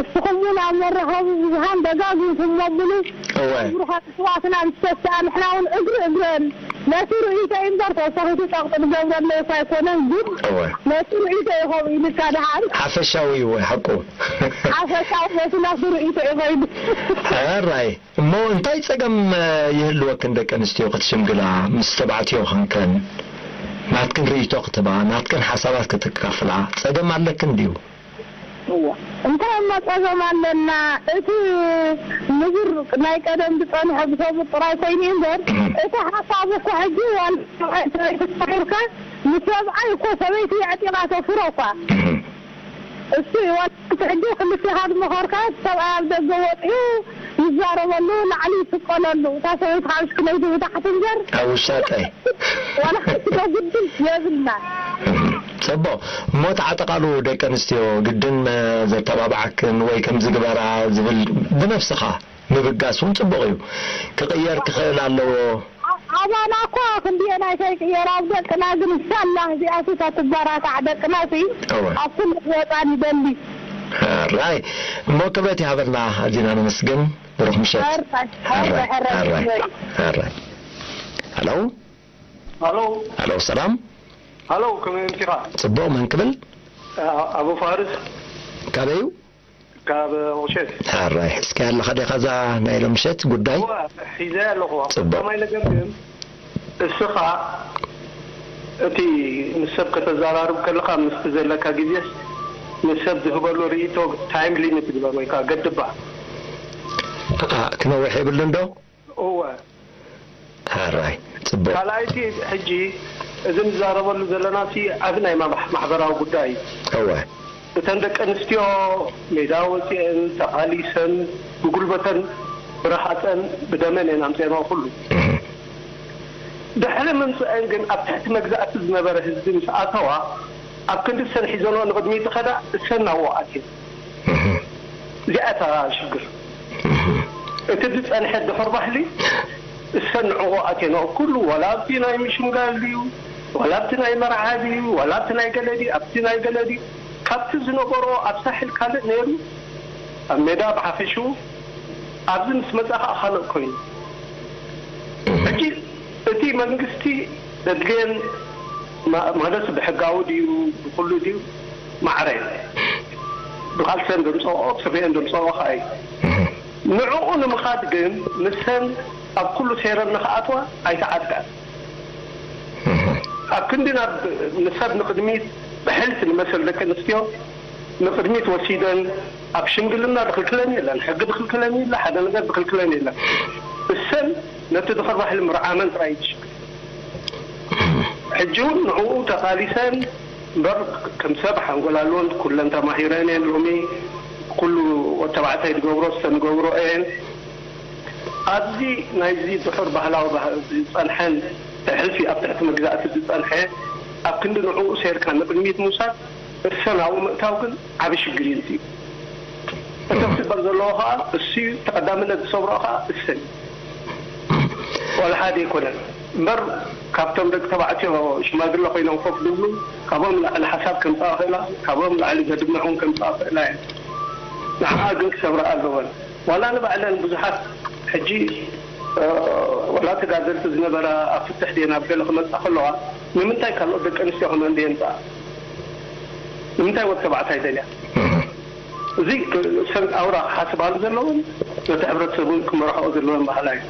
እስኹም እውን ኣብ መራኸቢ ብዙሃን ደጋጊምኩም መብሉ እወ። ብሩኻት ኣሕዋትና ምስ ተስኣ ንሕና እውን እግሪ እግረን ነቲ ርእይቶ እዩ እምበር ተወሳኺቲ ጸቕጢ ንገብረለይ እኳ ኣይኮነን ግን እወ። ነቲ ርእይቶ እዩ ከምኡ ኢልካ ደሓን ሓፈሻዊ እዩ ወይ ሓቁ ሓፈሻዊ ነቲ ናቱ ርእይቶ እዩ ኮይኑ ሕራይ እሞ እንታይ ጸገም ይህልወክን ደቂ ኣንስትዮ ክትሽምግላ ምስ ተባዕትዮ ኸንከን ናትክን ርእይቶ ክትባ ናትክን ሓሳባት ክትካፍላ ጸገም ኣለክን ድዩ እዋ እንታይ እሞ ጸገም ኣለና እቲ ንቡር ናይ ቀደም ዝጸንሐ ብሰቡ ጥራይ ኮይኑ እዩ እምበር እቲ ሓሳብ እኮ ሕጂ ዋላ ሰብኣይ ሰበይቲ ተባሂልካ ንሰብኣይ እኮ ሰበይቲ የዕጢቓ ተፍሮ እኳ እሱ እዩ ዋላ ሕጂ ክልቴኻ ዝመኸርካ ሰብኣይ ኣብ ደገ ወጺኡ ይዛረበሉ ላዕሊ ይስቀለሉ እታ ሰበይቲ ካብ ሽክለይቱ ብታሕቲ እምበር ኣብ ውሻጠ ዋላ ሓንቲ ዶ ግድል የብልና ጽቡቕ እሞ ተዓጠቓሉ ደቂ ኣንስትዮ ግድን ዘተባብዓክን ወይ ከምዚ ግበራ ዝብል ብነብስኻ ምብጋስ እውን ጽቡቕ እዩ ክቕየር ክኽእል ኣለዎ ኣባና እኮ ክንድየናይ ከይቅየር ኣብ ደቅና ግን ሳላ እዚኣሲ ተትበራታዕ ደቅናሲ እወ ኣብ ኩሉ ክወፃ ንደሊ ሕራይ። እሞ ክብረት ይሃበልና፣ ኣዚና ነመስግን። ብሩኽ ምሸት። ሕራይ፣ ሕራይ፣ ሕራይ፣ ሕራይ። ሕራይ። ሕራይ። ሄሎ። ሄሎ። ሄሎ፣ ሰላም። ሄሎ፣ ከመይ ኣምሲኻ? ጽቡቕ፣ መን ክብል? ኣ-፣ ኣቡ ፋርስ። ካበይ እዩ? ካብ ቁሸት። ሕራይ። እስኪ ኣለኻ ዲኻ እዛ ናይ ሎምሸት ጉዳይ? እወ፣ ሒዘ ኣለኹ። ጽቡቕ። ቀዳማይ ነገር ግን እስኻ እቲ ምስ ሰብ ከተዘራርብ ከለኻ ምስቲ ዘለካ ግዜስ ንሰብ ዝህበሉ ርእይቶ ታይም ሊሚት ግበር ወይ ከዓ ገድባ። ኣ፣ ክነውሕ የብሉን ዶ? እወ። ሕራይ፣ ጽቡቕ። ካልኣይቲ ሕጂ እዚ ንዛረበሉ ዘለና ሲ ዓቢ ናይ ማሕ-፣ ማሕበራዊ ጉዳይ እዩ። እወ። እተን ደቂ ኣንስትዮ ሜዳ ወጺኤን፣ ተቓሊሰን፣ ብጉልበተን፣ ብረሃጸን፣ ብደመን እየን ኣምጺኤንኦ ኩሉ። እህ። ድሕሪ ምምጽአን ግን ኣብ ትሕቲ መግዛእቲ ዝነበረ ህዝቢ ምስ ኣተዋ፣ ኣብ ክንዲ እሰን ሒዘንኦ ንቕድሚት ዝኸዳ፣ እሰን ናብኡ ኣትየን። እህ። እዚኣ እታ ሽግር። እህ። እቲ ዝጸንሐ ድሑር ባህሊ፣ እሰን ንዕኡ ኣትየንኦ ኩሉ፣ ዋላ ኣብቲ ናይ ምሽምጋል ድዩ፣ ዋላ ኣብቲ ናይ መርዓ ድዩ፣ ዋላ ኣብቲ ናይ ገለ ድዩ፣ ኣብቲ ናይ ገለ ድዩ፣ ካብቲ ዝነበሮ ኣብ ሳሕል ካልእ ነይሩ፣ ኣብ ሜዳ ብሓፈሽኡ፣ ኣብዚ ምስ መጻ ከኣ ካልእ ኮይኑ። እህ። ሕጂ እቲ መንግስቲ ዘድልየን ማ-፣ ማለት ብሕጋዊ ድዩ፣ ብኩሉ ድዩ፣ ማዕረ። ብቃልሰን ደምጸኦ፣ ብስረኤን ደምጸኦ ከኣ እዩ። እህ። ንዕኡ ንምኻድ ግን ንሰን ኣብ ኩሉ ሴረን ንኽኣትዋ ኣይተዓድጋን። እህ። ኣብ ክንዲ ናብ ንሰብ ንቕድሚት ብሕልፊ ንመሰል ደቂ ኣንስትዮ ንቕድሚት ወሲደን ኣብ ሽምግልና ዝኽልክለን የለን፣ ሕጊ ዝኽልክለን የለ፣ ሓደ ነገር ዝኽልክለን የለን። እሰን ነቲ ድሑር ባህሊ ምርዓመን ጥራይ እዩ እቲ ሽግር። ሕጂ እውን ንዕኡ ተቓሊሰን እምበር ከም ሰብ ሓንጎል ኣለወን፣ ኩለን ተማሂረን እየን። ሎሚ ኩሉ ወዲ ተባዕታይ ዝገብሮ እሰን ዝገብሮ እየን። ኣብዚ ናይዚ ድሑር ባህላዊ ባህ-፣ ዝጸንሐን ብሕልፊ ኣብ ትሕቲ መግዛእቲ ዝጸንሐ ኣብ ክንዲ ንዕኡ ሴርካ ንቕድሚት ምውሳድ እሰን ኣብኡ ምእታው ግን ዓቢ ሽግር እዩ። እቲ እቲ ክስበር ዘለዎ ኸኣ እሱ እዩ፣ ተቐዳምነት ዝሰብሮ ኸኣ እሰን እዩ። ዋላ ሓደ ኣይኮነን እምበር፣ ካብቶም ደቂ ተባዕትዮ ሽማግለ ኮይኖም ኮፍ ዝብሉ፣ ካብኦም ላዕሊ ሓሳብ ከምጽኣ ክእላ፣ ካብኦም ላዕሊ ዘድምዕ እውን ከምጽኣ ክእላ እየን። ንዓኣ ግን ክሰብራ ኣለወን። ዋላ ንባዕለን ብዙሓት ሕጂ፣ እ፣ ዋላ ተጋደልቲ ዝነበራ ኣብ ፍትሕ ድየን ኣብ ገለ ክመጻ ከለዋ፣ ንምንታይ ካልኦት ደቂ ኣንስትዮ ከመን ድየን ምጻኣ? ንምንታይ ወዲ ተባዕታይ ደልያ? እህ። እዚ ሰብ ኣውራ ክሓስባሉ ዘለዎም፣ ነቲ ሕብረተሰብ እውን ክመርሕኦ ዘለዎም ባህላ እዩ።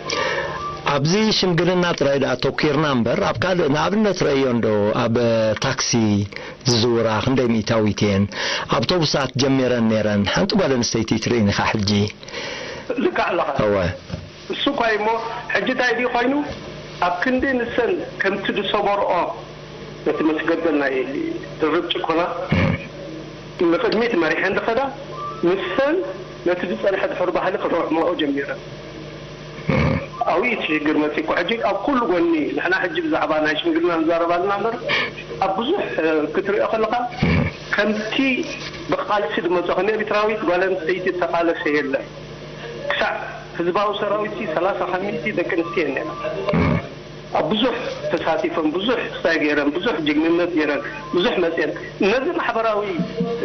ኣብዚ ሽምግልና ጥራይ ደኣ ኣተኲርና እምበር፣ ኣብ ካልእ ንኣብነት ረእዮ እንዶ፣ ኣብ ታክሲ ዝዝውራ ክንደይ ሚእታዊት እየን፣ ኣውቶቡሳት ጀሚረን ነይረን። ሓንቲ ጓል ኣንስተይቲ ትርእይን ኢኻ ሕጂ። ልክዕ ኣለኻ። እወ። እሱ እኳ እዩ እሞ፣ ሕጂ እንታይ ድዩ ኮይኑ፣ ኣብ ክንዲ ንሰን ከምቲ ዝሰበርኦ ነቲ መስገደል ናይ ድርብ ጭኮና ንቕድሚት መሪሐን ዝኸዳ፣ ንሰን ነቲ ዝጸንሐ ድሑር ባህሊ ክረሕምኦ ጀሚረን። ኣብኡ እቲ ሽግር መጺኡ እኮ። ሕጂ ኣብ ኩሉ ጎኒ፣ ንሕና ሕጂ ብዛዕባ ናይ ሽምግልና ንዛረብ ኣለና እምበር፣ ኣብ ብዙሕ፣ እ፣ ክትሪኦ ከለኻ፣ ከምቲ ብቃልሲ ዝመጾ፣ ከም ኤርትራዊት ጓል ኣንስተይቲ ዝተቓለሰ የለን። ክሳዕ ህዝባዊ ሰራዊት ሰላሳ ካብ ሚእቲ ደቂ ኣንስትዮ እየን ነይረን። ኣብ ብዙሕ ተሳቲፈን፣ ብዙሕ ስታይ ገይረን፣ ብዙሕ ጅግንነት ገይረን፣ ብዙሕ መፅየን። ነዚ ማሕበራዊ፣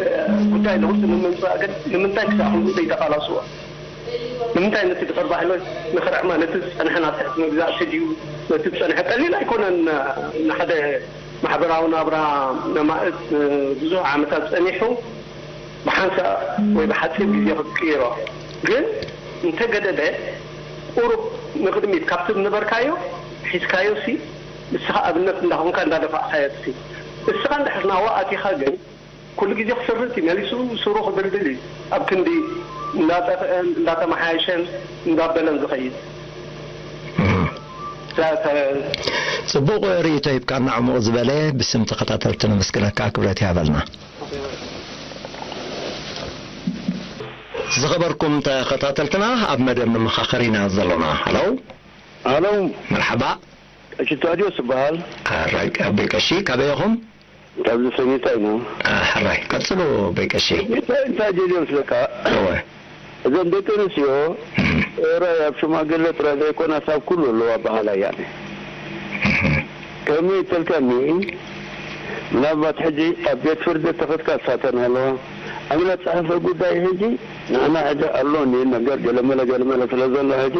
እ፣ ጉዳይ ለውጢ ንምምፃእ ግን ንምንታይ ክሳዕ ክንድኡ ዘይተቓላስዎ? ንምንታይ ነቲ ድሑር ባህሊ ንኽርዕማ፣ ነቲ ዝፀንሐ ናብ ትሕቲ መግዛእቲ ድዩ? ነቲ ዝፀንሐ ቀሊል ኣይኮነን። ንሓደ ማሕበራዊ ናብራ ነማእት፣ እ፣ ብዙሕ ዓመታት ፀኒሑ፣ ብሓንሳእ ወይ ብሓጺር ግዜ ክትቅይሮ። ግን እንተገደደ፣ ቁሩብ ንቕድሚት ካብቲ ዝነበርካዮ ሒዝካዮሲ፣ ንስኻ ኣብነት እንዳኾንካ እንዳደፋእካዮ ትሲ። እስኻ እንድሕር ናብኡ ኣቲኻ ግን፣ ኩሉ ግዜ ክስርት እዩ፣ መሊሱ ስሩ ክድልድል እዩ። ኣብ ክንዲ እንዳጠፍአን እንዳተመሓየሸን እንዳበለን ዝኸይድ። እህ። ተ-፣ ተ-፣ ጽቡቕ ርእይቶ ሂብካና፣ ዕሙቕ ዝበለ። ብስም ተኸታተልቲ ነመስግነካ፣ ክብረት ይሃበልና። ዝኸበርኩም ተኸታተልትና፣ ኣብ መደብ ንመኻኸር ኢና ዘሎና። ሃሎ። ሃሎ። መርሓባ። ቀሺ ታድዮስ እበሃል። ኣራይ፣ ኣቦይ ቀሺ፣ ካበይ ኢኹም? ካብዚ ሰሚታ ኢና። ኣ፣ ሕራይ፣ ቀጽሉ ኣቦይ ቀሺ። ሰሚታ እንታይ ደልዮም ስለካ? እወ። እዘን ደቂ ኣንስትዮ እም። ጥራይ ኣብ ሽማግለ ጥራይ ዘይኮናስ ኣብ ኩሉ ኣለዋ በሃላይ እየ ኣነ። እም። ከመይ ተልካኒ፣ ምናልባት ሕጂ ኣብ ቤት ፍርዲ ተኸድካ እሳተን ኣለዋ፣ ኣብ ናይ ጸሓፊ ጉዳይ ሕጂ ንሕና ሕጂ ኣሎ እንዲ ነገር ገለመለ ገለመለ ስለ ዘሎ ሕጂ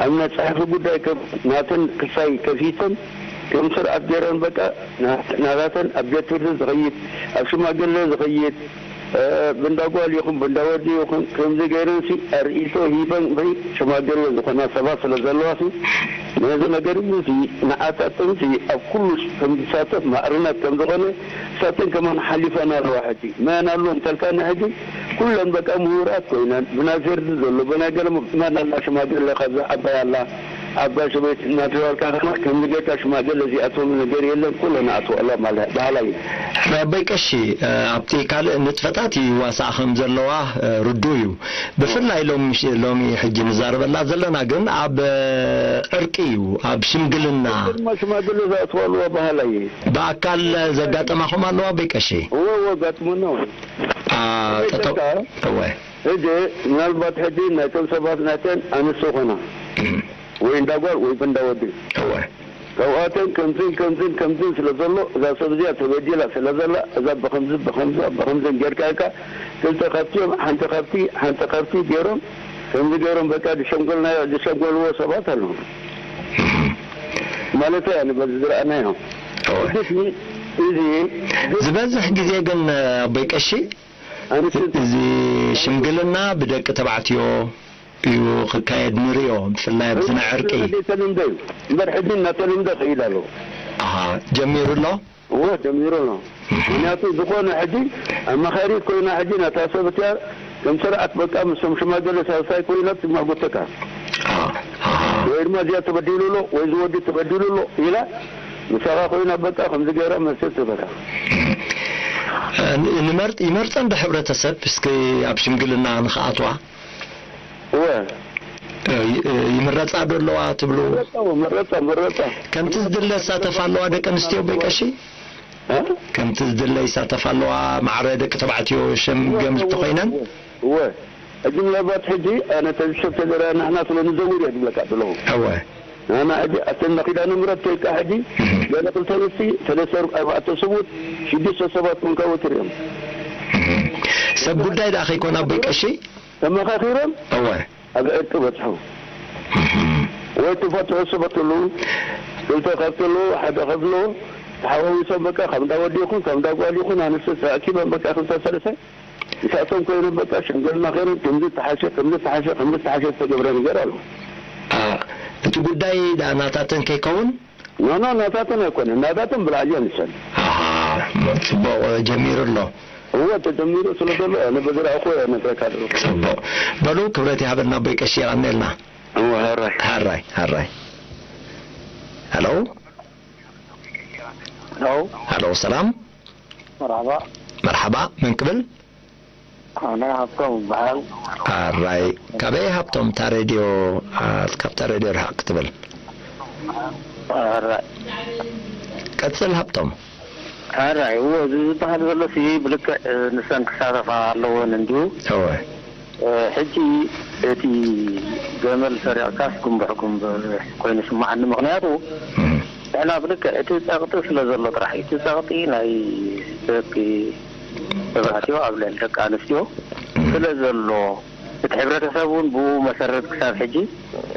ኣብ ናይ ጸሓፊ ጉዳይ ከም ናተን ክሳይ ከፊተን ከም ስርዓት ገይረን በቃ ናታተን ኣብ ቤት ፍርዲ ዝኸይድ ኣብ ሽማግለ ዝኸይድ ብእንዳ ጓል ይኹን ብእንዳ ወዲ ይኹን ከምዚ ገይረንሲ ኣርእስቶ ሂበን ሽማግለ ዝኾና ሰባት ስለ ዘለዋሲ ነዚ ነገር እዚ ንዓታተንሲ ኣብ ኩሉ ከም ዝሳተፍ ማዕርነት ከም ዝኾነ ሳተን ከማን ሓሊፈን ኣለዋ ሕጂ መን ኣሎ እንተልካኒ ሕጂ ኩለን በቃ ምሁራት ኮይነን ብናይ ፌርዲ ዘሎ ብናይ ገለ መን ኣላ ሽማግለ ካብዛ ዓባይ ኣላ ዓባይ ሰበይቲ እናተባልካ ከማ ከምዚ ጌርካ ሽማግለ እዚኣቶም ነገር የለን ኩለን ኣትወላ ማለት ባህላ እዩ። ኣቦይ ቀሺ ኣብቲ ካልእ ንጥፈታት ይዋሳእ ከም ዘለዋ ርዱ እዩ። ብፍላይ ሎሚ ሎሚ ሕጂ ንዛረበላ ዘለና ግን ኣብ ዕርቂ እዩ ኣብ ሽምግልና። ድማ ሽማግለ ዝኣትዋ ኣለዋ ባህላ እዩ። ብኣካል ዘጋጠማኹም ኣለዋ ኣቦይ ቀሺ? እወ እወ ኣጋጥሞና። ጠጠው እወ። ሕጂ ምናልባት ሕጂ ናይቶም ሰባት ናተን ኣንስቶ ኾና ወይ እንዳ ጓል ወይ እንዳ ወዲ እወ። ካብኣተን ከምዝን ከምዝን ከምዝን ስለ ዘሎ እዛ ሰብ እዚኣ ተበዲላ ስለ ዘላ እዛ ብኸምዚ ብኸምዚ ብኸምዝን ጌርካ ኢልካ ክልተ ካብቲ እዮም ሓንቲ ካብቲ ሓንቲ ካብቲ ገይሮም ከምዚ ገይሮም በቃ ዝሸምገልናዮ ዝሸምገልዎ ሰባት ኣለዉ። ማለት እያ ንበዚ ዝረኣናዮ እወ። እዚ እዚ ዝበዝሕ ግዜ ግን ኣቦይ ቀሺ ኣንስቲ እዚ ሽምግልና ብደቂ ተባዕትዮ እዩ ክካየድ ንርእዮ፣ ብፍላይ ኣብዚ ናይ ዕርቂ። ተለምደ እዩ እምበር ሕጂ እናተለምደ ክኢድ ኣለዎ። ኣሃ፣ ጀሚሩ ኣሎ? እወ፣ ጀሚሩ ኣሎ። ምኽንያቱ ዝኾነ ሕጂ ኣማኻሪት ኮይና ሕጂ ናታ ሰብ እቲያ ከም ስርዓት በቃ ምስቶም ሽማግለ ሳልሳይ ኮይና ትማጎተካ። ኣሃ፣ ኣሃ። ወይ ድማ እዚኣ ተበዲሉ ኣሎ ወይ ዝወዲ ተበዲሉ ኣሎ ኢላ ምሳኻ ኮይና በቃ ከምዚ ገይራ መልሲ ትበካ። ን- ንመርጥ ይመርጸን ዶ ሕብረተሰብ እስኪ ኣብ ሽምግልና ንኽኣትዋ እወ እ፣ ይ- እ፣ ይምረጻ ዶ ኣለዋ ትብሉ? መረጻ መረጻ መረጻ ከምቲ ዝድለ ይሳተፋ ኣለዋ ደቂ ኣንስትዮ በይቀሺ እ? ከምቲ ዝድለ ይሳተፋ ኣለዋ ማዕረ ደቂ ተባዕትዮ ሸም ገምልቲ ኮይነን እወ ሕጂ ምናልባት ሕጂ ኣነ ተዝሰብ ተዘራ ንሕና ስለ ንዘውር እየ ዝብለካ ዘለኹ እወ ንሕና ሕጂ ኣተን መኺዳ ንምረት ተይልካ ሕጂ ገለ ክልተ ንስቲ ሰለስተ ኣርባዕተ ስቡት ሽዱሽተ ሰባት ኮንካ ወትር እዮም ሰብ ጉዳይ ደኣ ከይኮን ኣቦይ ቀሺ ተመኻኺሮም እወ ኣብ ዕርቂ በጽሑ ወይ ትፈትሑ ስበትሉ ክልተ ካብትሉ ሓደ ከብሎ ተሓዋዊሶም በቃ ካብ እንዳ ወዲ ይኹን ካብ እንዳ ጓል ይኹን ኣንስቲ ተኣኪበን በቃ ክልተ ሰለስተ ምሳእቶም ኮይኖም በቃ ሽምግልና ኮይኖም ከምዚ ተሓሸ ከምዚ ተሓሸ ከምዚ ተሓሸ ዝተገብረ ነገር ኣሎ አ፣ እቲ ጉዳይ ደኣ ናታተን ከይከውን ኖ ኖ ናታተን ኣይኮነን ናታተን ብላዕሊ እዮም ዝሰል ኣሃ፣ ጽቡቕ ጀሚሩ ኣሎ። እወ ተጀሚሩ ስለ ዘሎ ኣነ በዝረኣኹ እየ ነግረካ ዘለኹ። ጽቡቕ በሉ ክብረት ይሃበልና ኣቦይ ቀሺ የቐንየልና። እወ፣ ሃራይ። ሃራይ ሃራይ። ሄሎ ሄሎ። ሄሎ ሰላም። መርሓባ። መርሓባ መን ክብል? ኣነ ሃብቶም ይበሃል። ኣራይ ካበይ ሃብቶም እታ ሬድዮ ኣ፣ ካብታ ሬድዮ ርሕቕ ክትብል ኣራይ ቀጽል ሃብቶም። ኣራይ እዎ እዚ ዝበሃል ዘሎ ሲ ብልክዕ ንሰን ክሳተፋ ኣለወን እንድዩ። እወ ሕጂ እቲ ገመል ሰሪቕካስ ጉንብሕ ጉንብሕ ኮይኑ ስማዓኒ ምኽንያቱ ንሕና ብልክዕ እቲ ጸቕጢ ስለ ዘሎ ጥራሕ እዩ። እቲ ጸቕጢ ናይ ደቂ ተባዕትዮ ኣብ ልዕሊ ደቂ ኣንስትዮ ስለ ዘሎ እቲ ሕብረተሰብ እውን ብኡ መሰረት ክሳብ ሕጂ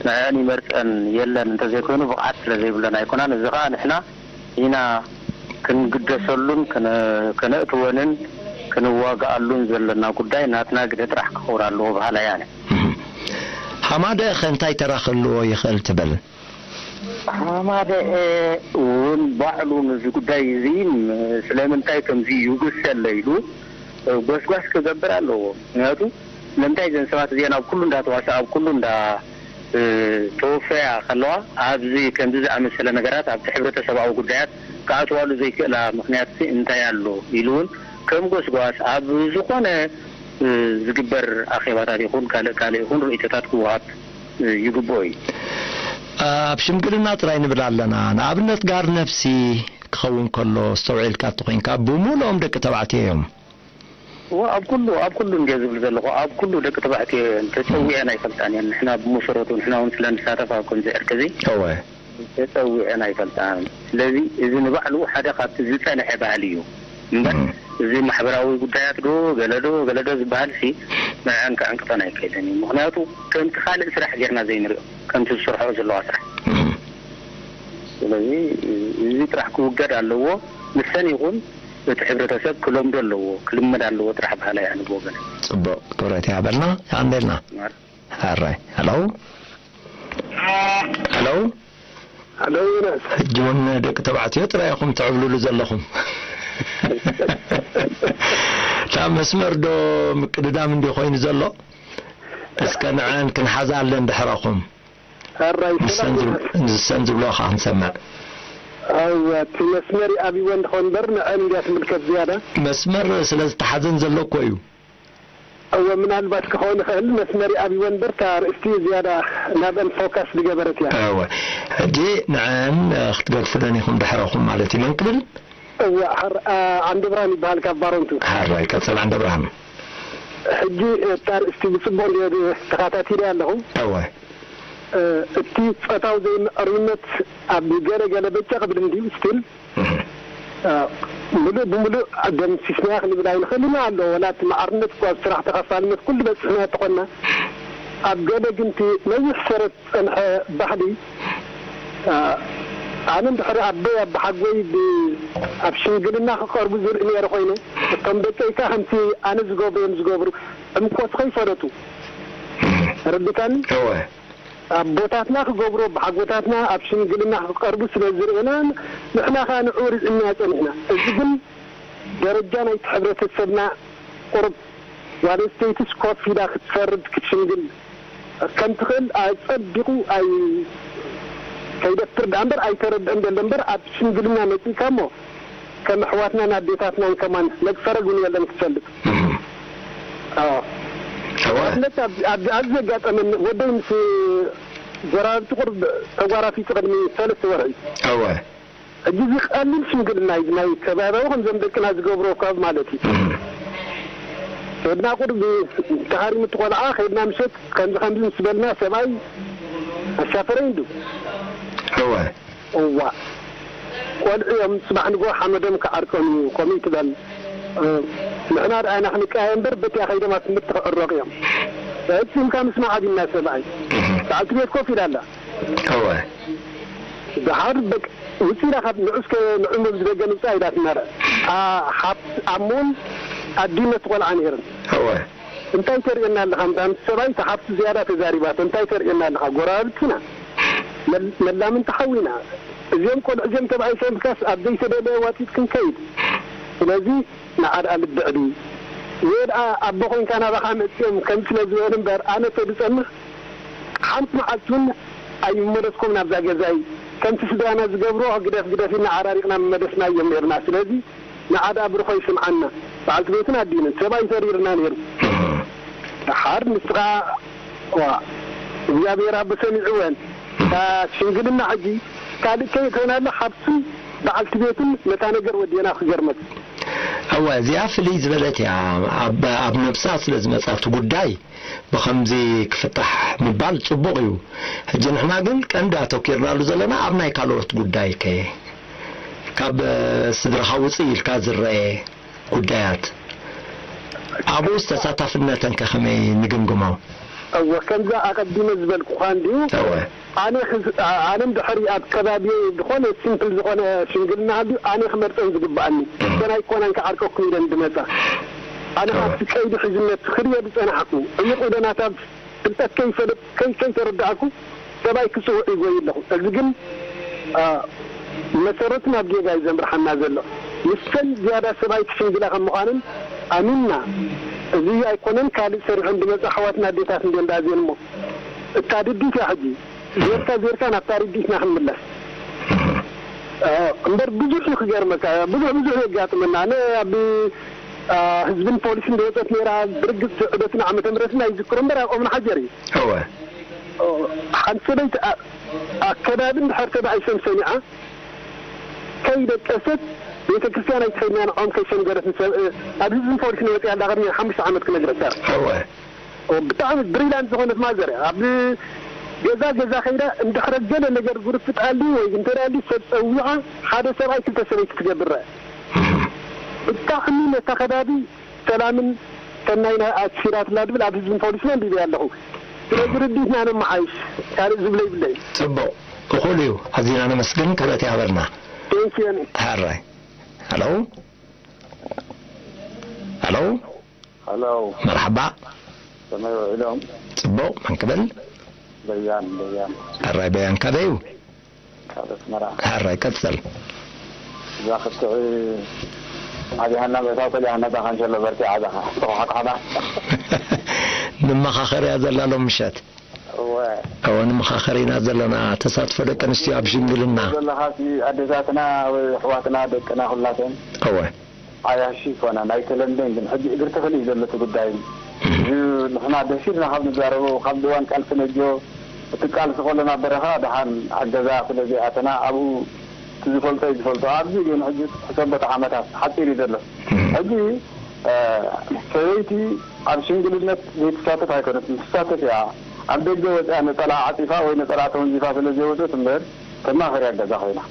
ንዕን ይመርፀን የለን እንተዘይኮይኑ ብቕዓት ስለ ዘይብለን ኣይኮናን። እዚ ከዓ ንሕና ኢና ክንግደሰሉን ከነእትወንን ክንዋግኣሉን ዘለና ጉዳይ ናትና ግደ ጥራሕ ክኸውን ኣለዎ በሃላይ ኣነ። ሃማደኤኸ እንታይ ተራ ክህልዎ ይኽእል ትብል? ሃማደኤ እውን ባዕሉ ነዚ ጉዳይ እዚ ስለምንታይ ከምዚ ይጉሰለ ኢሉ ጎስጓስ ክገብር ኣለዎ። ምክንያቱ ስለምንታይ እዘን ሰባት እዚአን ኣብ ኩሉ እንዳተዋሰ ኣብ ኩሉ እንዳ ተወፈያ ከለዋ ኣብዚ ከምዚ ዝኣመሰለ ነገራት ኣብቲ ሕብረተሰባዊ ጉዳያት ክኣትዋሉ ዘይክእላ ምክንያት እንታይ ኣሎ ኢሉ እውን ከም ጎስጓስ ኣብ ዝኾነ ዝግበር ኣኼባታት ይኹን ካልእ ካልእ ይኹን ርእይቶታት ክወሃብ ይግብኦ እዩ። ኣብ ሽምግልና ጥራይ ንብል ኣለና። ንኣብነት ጋር ነፍሲ ክኸውን ከሎ ኣስተውዒልካ እንተኾይንካ ብምሉኦም ደቂ ተባዕትዮ እዮም። እወ ኣብ ኩሉ ኣብ ኩሉ እንድየ ዝብል ዘለኹ ኣብ ኩሉ ደቂ ተባዕትዮ እየን ተፀዊዐን ኣይፈልጣን እየን ንሕና ብመሰረቱ ንሕና እውን ስለ ንሳተፍ ኣብ ከምዚ ዕርቂ እዚ እወ ተፀዊዐን ኣይፈልጣን ስለዚ እዚ ንባዕሉ ሓደ ካብቲ ዝፀንሐ ባህሊ እዩ እምበር እም። እዚ ማሕበራዊ ጉዳያት ዶ ገለ ዶ ገለ ዶ ዝበሃል ሲ ንዕን ከዕንቅፈን ኣይክእልን እዩ። ምኽንያቱ ከምቲ ካልእ ስራሕ ጌርና ዘይንሪኦ፣ ከምቲ ዝሰርሖ ዘለዋ ስራሕ። ስለዚ እዚ ጥራሕ ክውገድ ኣለዎ። ንሰን ይኹን እቲ ሕብረተሰብ ክለምዶ ኣለዎ፣ ክልመድ ኣለዎ ጥራሕ በሃላይ ኣነ ብወገነይ። ጽቡቕ ክብረት ይሃበልና፣ ይሃበልና። ማር። ኣራይ። ሄሎ። ሄሎ። ሄሎ፣ ዮናስ። ሕጂ እውን ደቂ ተባዕትዮ ጥራይ ኢኹም ትዕብልሉ ዘለኹም። እታ መስመር ዶ ምቅድዳም እንዲ ኮይኑ ዘሎ? እስከ ንዐን ክንሓዛ ኣለን ድሕረኹም። ኣራይ፣ ንሰን ሰላም ዝብ-፣ ዮናስ። ንሰን ዝብሎኻ ክንሰምዕ። ኣወ፣ እቲ መስመር ይኣብይወን ድኾን እምበር ንዐን እንድያ ትምልከት ዝያዳ። መስመር ስለ ዝተሓዘን ዘሎ እኮ እዩ። እወ፣ ምናልባት ክኸውን ይኽእል። መስመር ይኣብይወን እምበር እታ ኣርእስቲ ዝያዳ ናብአን ፎካስ ዝገበረት እያ። እወ። ሕጂ ንዐን፣ እ፣ ክትገድፉለን ኢኹም ድሕረኹም ማለት እዩ። መን ክብል? እወ፣ ሓር-፣ ኣ-፣ ዓንደብርሃን ይበሃል ካብ ባሮንቱ። ሓራይ፣ ቀጽል ዓንደብርሃን። ሕጂ እታ ኣርእስቲ ብጽቡቕ እንድየ ተኸታቲለያ ኣለኹ። እወ። እ፣ እቲ ጾታዊ ዘይምዕሩይነት ኣብ ገለ ገለ በጃ ክብል እንድዩ ስቲል፣ እህ። እ፣ ምሉእ ብምሉእ ደምሲስናያ ክንብል ኣይንኽእልን ኣሎ። ወላ እቲ ማዕርነት እኮ ኣብ ስራሕ ተኸፋልነት ኩሉ በጺሕናዮ ተኾንና፣ ኣብ ገለ ግን እቲ ነዊሕ ሰረት ዝጸንሐ ባህሊ፣ እ፣ ኣነ እንድሕሪ ኣቦይ ኣቦሓጎይ ብ-፣ ኣብ ሽምግልና ክቐርቡ ዝርኢ ነይረ ኮይነ፣ እቶም ደቀይ ከኣ ከምቲ ኣነ ዝገብሮ እዮም ዝገብሩ፣ ዕምቆቱ ከይፈለጡ። ተረዲካኒ? እወ። ኣቦታትና ክገብሮ፣ ብሓጎታትና ኣብ ሽምግልና ክቐርቡ ስለ ዝርኤና፣ ንሕና ኸኣ ንዕኡ ርኢና ጸኒሕና። እዚ ግን ደረጃ ናይቲ ሕብረተሰብና ቁሩብ፣ ጓል ኣንስተይትስ ኮፍ ኢላ ክትፈርድ ክትሽምግል ከም ትኽእል ኣጸቢቑ ኣይ-፣ ከይደፍር ደኣ እምበር ኣይተረድአን ዘሎ እምበር፣ ኣብ ሽምግልና መጺእካ እሞ ከም ኣሕዋትናን ኣዴታትናን ከማን መግፈረግ እውን የለን ክትፈልጥ። እህ። ኣዎ። እወ። ኣብነት ኣብ-፣ ኣብ-፣ ኣብዚ ዘጋጠመኒ ወደይ ምስ ጎረባብቲ ቁሩብ ተጓራፊጹ ቅድሚ ሰለስተ ወርሒ። እወ። ሕጂ እዚ ቀሊል ሽምግልና እዩ፣ ናይ ከባብያዊ ከምዞም ደቅና ዝገብርዎ ካብ ማለት እዩ። እህ። ከድና ቁሩብ ተሃሪሙ እቲ ቆልዓ፣ ከድና ምሸት ከምዚ ከምዚ ምስ በልና ሰብኣይ ኣሻፈረኝ እንዱ። እወ። እዋ። ቆልዑ እዮም፣ ጽባሕ ንግሆ ሓመዶም ክዓርቆም እዩ፣ ከምኡ ትበል። እ፣ ንሕና ደኣ ኢና ክንቀያየ እምበር፣ በቲኣ ከይዶም ኣብ ትምህርቲ ክዕረቑ እዮም። ፈጺምካ ምስማዕ ኣቢልና ሰብኣይ። እህ። በዓልቲ ቤት ኮፍ ኢላ ኣላ። እወ። ደሓር በቃ፣ ውጽእ ኢላ ካብ ንዑ እስከ ንዑ መብዚ ደገ ንውጻእ ኢላትና። ኣ፣ ሓብ-፣ ኣሞን ኣዲን ነቲ ቆልዓ ነይረን። እወ። እንታይ ተርእየና ኣለኻ? እምታ ምስ ሰብኣይ ተሓፍቱ ዝያዳ ተዛሪባቶ፣ እንታይ ተርእየና ኣለኻ? ጎረባብቲ ኢና። መል-፣ መላምንቲ ሓዊ ኢና። እዚኦም ቆልዑ እዚኦም ተባኢሶም ብካስ ኣብ ዘይተደለየ ዋጢጥ ክንከይድ። ስለዚ ንዓ ደኣ ልቢ ዕብይ። ወይ ደኣ ኣቦ ኮይንካ ናባኻ መጺኦም ከም ስለ ዝበሉ እምበር፣ ኣነ ተድጸንሕ ሓንቲ መዓልቲ እውን ኣይመለስኩም ናብዛ ገዛይ። ከምቲ ስድራና ዝገብሮ ግደፍ ግደፍ ኢልና ዓራሪቕና ምመለስናዮም ነርና። ስለዚ ንዓ ደኣ ብርኾ ይስምዓና። በዓልቲ ቤትን ኣዲንን ሰብኣይ ተሪርና ነይሩ። ደሓር ንስኻ፣ ዋ፣ እግዚኣብሔር ኣቦ ሰሚዕወን። እታ ሽምግልና ሕጂ ካልእ ከይእተወናላ ሓብቱን በዓልቲ ቤቱን ነታ ነገር ወዲአና ክገርመት። እወ፣ እዚኣ ፍልይ ዝበለት እያ። ኣብ፣ ኣብ ነብሳ ስለ ዝመጻ እቲ ጉዳይ ብኸምዚ ክፍታሕ ምባል ጽቡቕ እዩ። ሕጂ ንሕና ግን ቀንዲ ኣተኲርናሉ ዘለና ኣብ ናይ ካልኦት ጉዳይ ከ፣ ካብ፣ እ፣ ስድራኻ ውጽእ ኢልካ ዝረኤ ጉዳያት፣ ኣብኡስ ተሳታፍነተን ከ ከመይ ንግምግሞ? እወ፣ ከምዛ ኣቐዲመ ዝበልኩኻ እንድዩ። እወ። ኣነ ክዝ-፣ ኣ-፣ ኣነ እንድሕሪ ኣብ ከባቢየ ዝኾነ ሲምፕል ዝኾነ ሽምግልና ሃልዩ፣ ኣነ ክመርጸን ዝግብኣኒ። እም። እተን ኣይኮናን ክዓርቀኩም ኢለን ዝመጻ። ኣነ እወ። ካብቲ ቀይዲ ሕዝነት ክርእዮ ዝጸናሕኩ፣ ዕሙቕ ኢለ ናታ ፍልጠት ከይፈለጥ-፣ ከይ-፣ ከይተረዳእኩ፣ ሰብኣይ ክጽውዕ ይጎይ ኣለኹ። እዚ ግን፣ ኣ፣ መሰረቱ ናብ ጌጋ እዩ ዘምርሓና ዘሎ። ንሰን ዝያዳ ሰብኣይ ክሽምግላ ከም ምዃንን ኣሚንና፣ እዚ ኣይኮነን ካልእ ሰሪሖም ዝመጻ ኣሕዋትና ኣዴታት እንድየን ደኣ እዚአን እሞ፣ እታ ድዲት እያ ሕጂ። ዜርካ ዜርካ ናብታ ርድኢትና ክንምለስ። እ፣ እምበር ብዙሕ እዩ ክገርመካ፣ ብዙሕ ብዙሕ የጋጥመና። ኣነ ኣብ፣ እ፣ ህዝብን ፖሊስን ዝወፀት ነይራ፣ ብርግፅ ዕደትን ዓመተ ምህረትን ኣይዝክሮ እምበር ኣብ ኦምና ሓጀር እዩ። እወ። እ፣ ሓንቲ ሰበይቲ ኣ-፣ ኣከባቢ እንድሕር ተባኢሶም ሰሚዓ፣ ከይደቀሰት ቤተ ክርስቲያን ኣይትኸድን እያ ንዖም ከይሰምገረት ንሰብ-፣ እ፣ ኣብ ህዝብን ፖሊስን ወፂኣ ኣላ ቅድሚ ሓሙሽተ ዓመት ክነግረካ። እወ። ብጣዕሚ ብሪላንት ዝኾነት ማዘር እያ። ኣብ ገዛ ገዛ ከይዳ እንድሕረ ገለ ነገር ጉርፍጥ ኣልዩ ወይ እንተ ደኣ ኣልዩ ሰብ ጸዊዓ ሓደ ሰብኣይ ክልተ ሰበይቲ ትገብር እያ። እታ ክኒ ነታ ከባቢ ሰላምን ሰናይን ኣስፊራትላ ዝብል ኣብ ህዝብን ፖሊስን ኣንቢበያ ኣለኹ። ስለዚ ርድኢትና ነመሓይሽ፣ ካልእ ዝብሎ ይብለይ። ጽቡቕ፣ እኹል እዩ። ኣዚና ነመስግን፣ ክብረት ይሃበልና። ቴንኪዮኒ። ሃራይ። ሃሎ፣ ሃሎ። ሃሎ። መርሓባ። ከመይ ውዒሎም? ጽቡቕ፣ መን ክብል? በያን፣ በያን። ሃራይ በያን፣ ካበይ እዩ? ካብ ኣስመራ። ሃራይ፣ ቀጽል። እዛ ክትዕ ዓብይ ሃና ምእታው ከሊኣ ሃና እዛ ካንሸሎ በርቲዓ እዛ ተኳሓኳሓታ። ንመኻኸር እያ ዘላ ሎም ምሸት። እወ። እወ፣ ንመኻኸር ኢና ዘለና። ተሳትፎ ደቂ ኣንስትዮ ኣብ ሽምግልና። ዘለኻሲ ኣዴታትና ወይ ኣሕዋትና ደቅና ኩላተን። እወ። ዓያሺ ይኮና፣ ናይ ተለምደን ግን ሕጂ እግሪ ተኽሊ እዩ ዘሎ እቲ ጉዳይ። እዚ ንሕና ደሲርና ካብ ንዛረቦ፣ ካብ እዋን ቃልሲ ነጆ፣ እቲ ቃልሲ ከሎ ናብ በረኻ፣ ደሓን ኣብ ገዛ ስለ ዘይኣተና፣ ኣብኡ እቲ ዝፈልጦ እዩ ዝፈልጦ። ኣብዚ ግን ሕጂ ሕሰቦ፣ እቲ ዓመታት ሓጺር እዩ ዘሎ። ሕጂ፣ እ፣ ሰበይቲ ኣብ ሽምግልነት ዘይትሳተፍ ኣይኮነትን፣ ትሳተፍ እያ። ኣብ ደገ ወጺኣ ነጸላ ዓጺፋ ወይ ነጸላ ተወንዚፋ ስለ ዘይወጸት እምበር፣ ተማኸር እያ ገዛ ኮይና።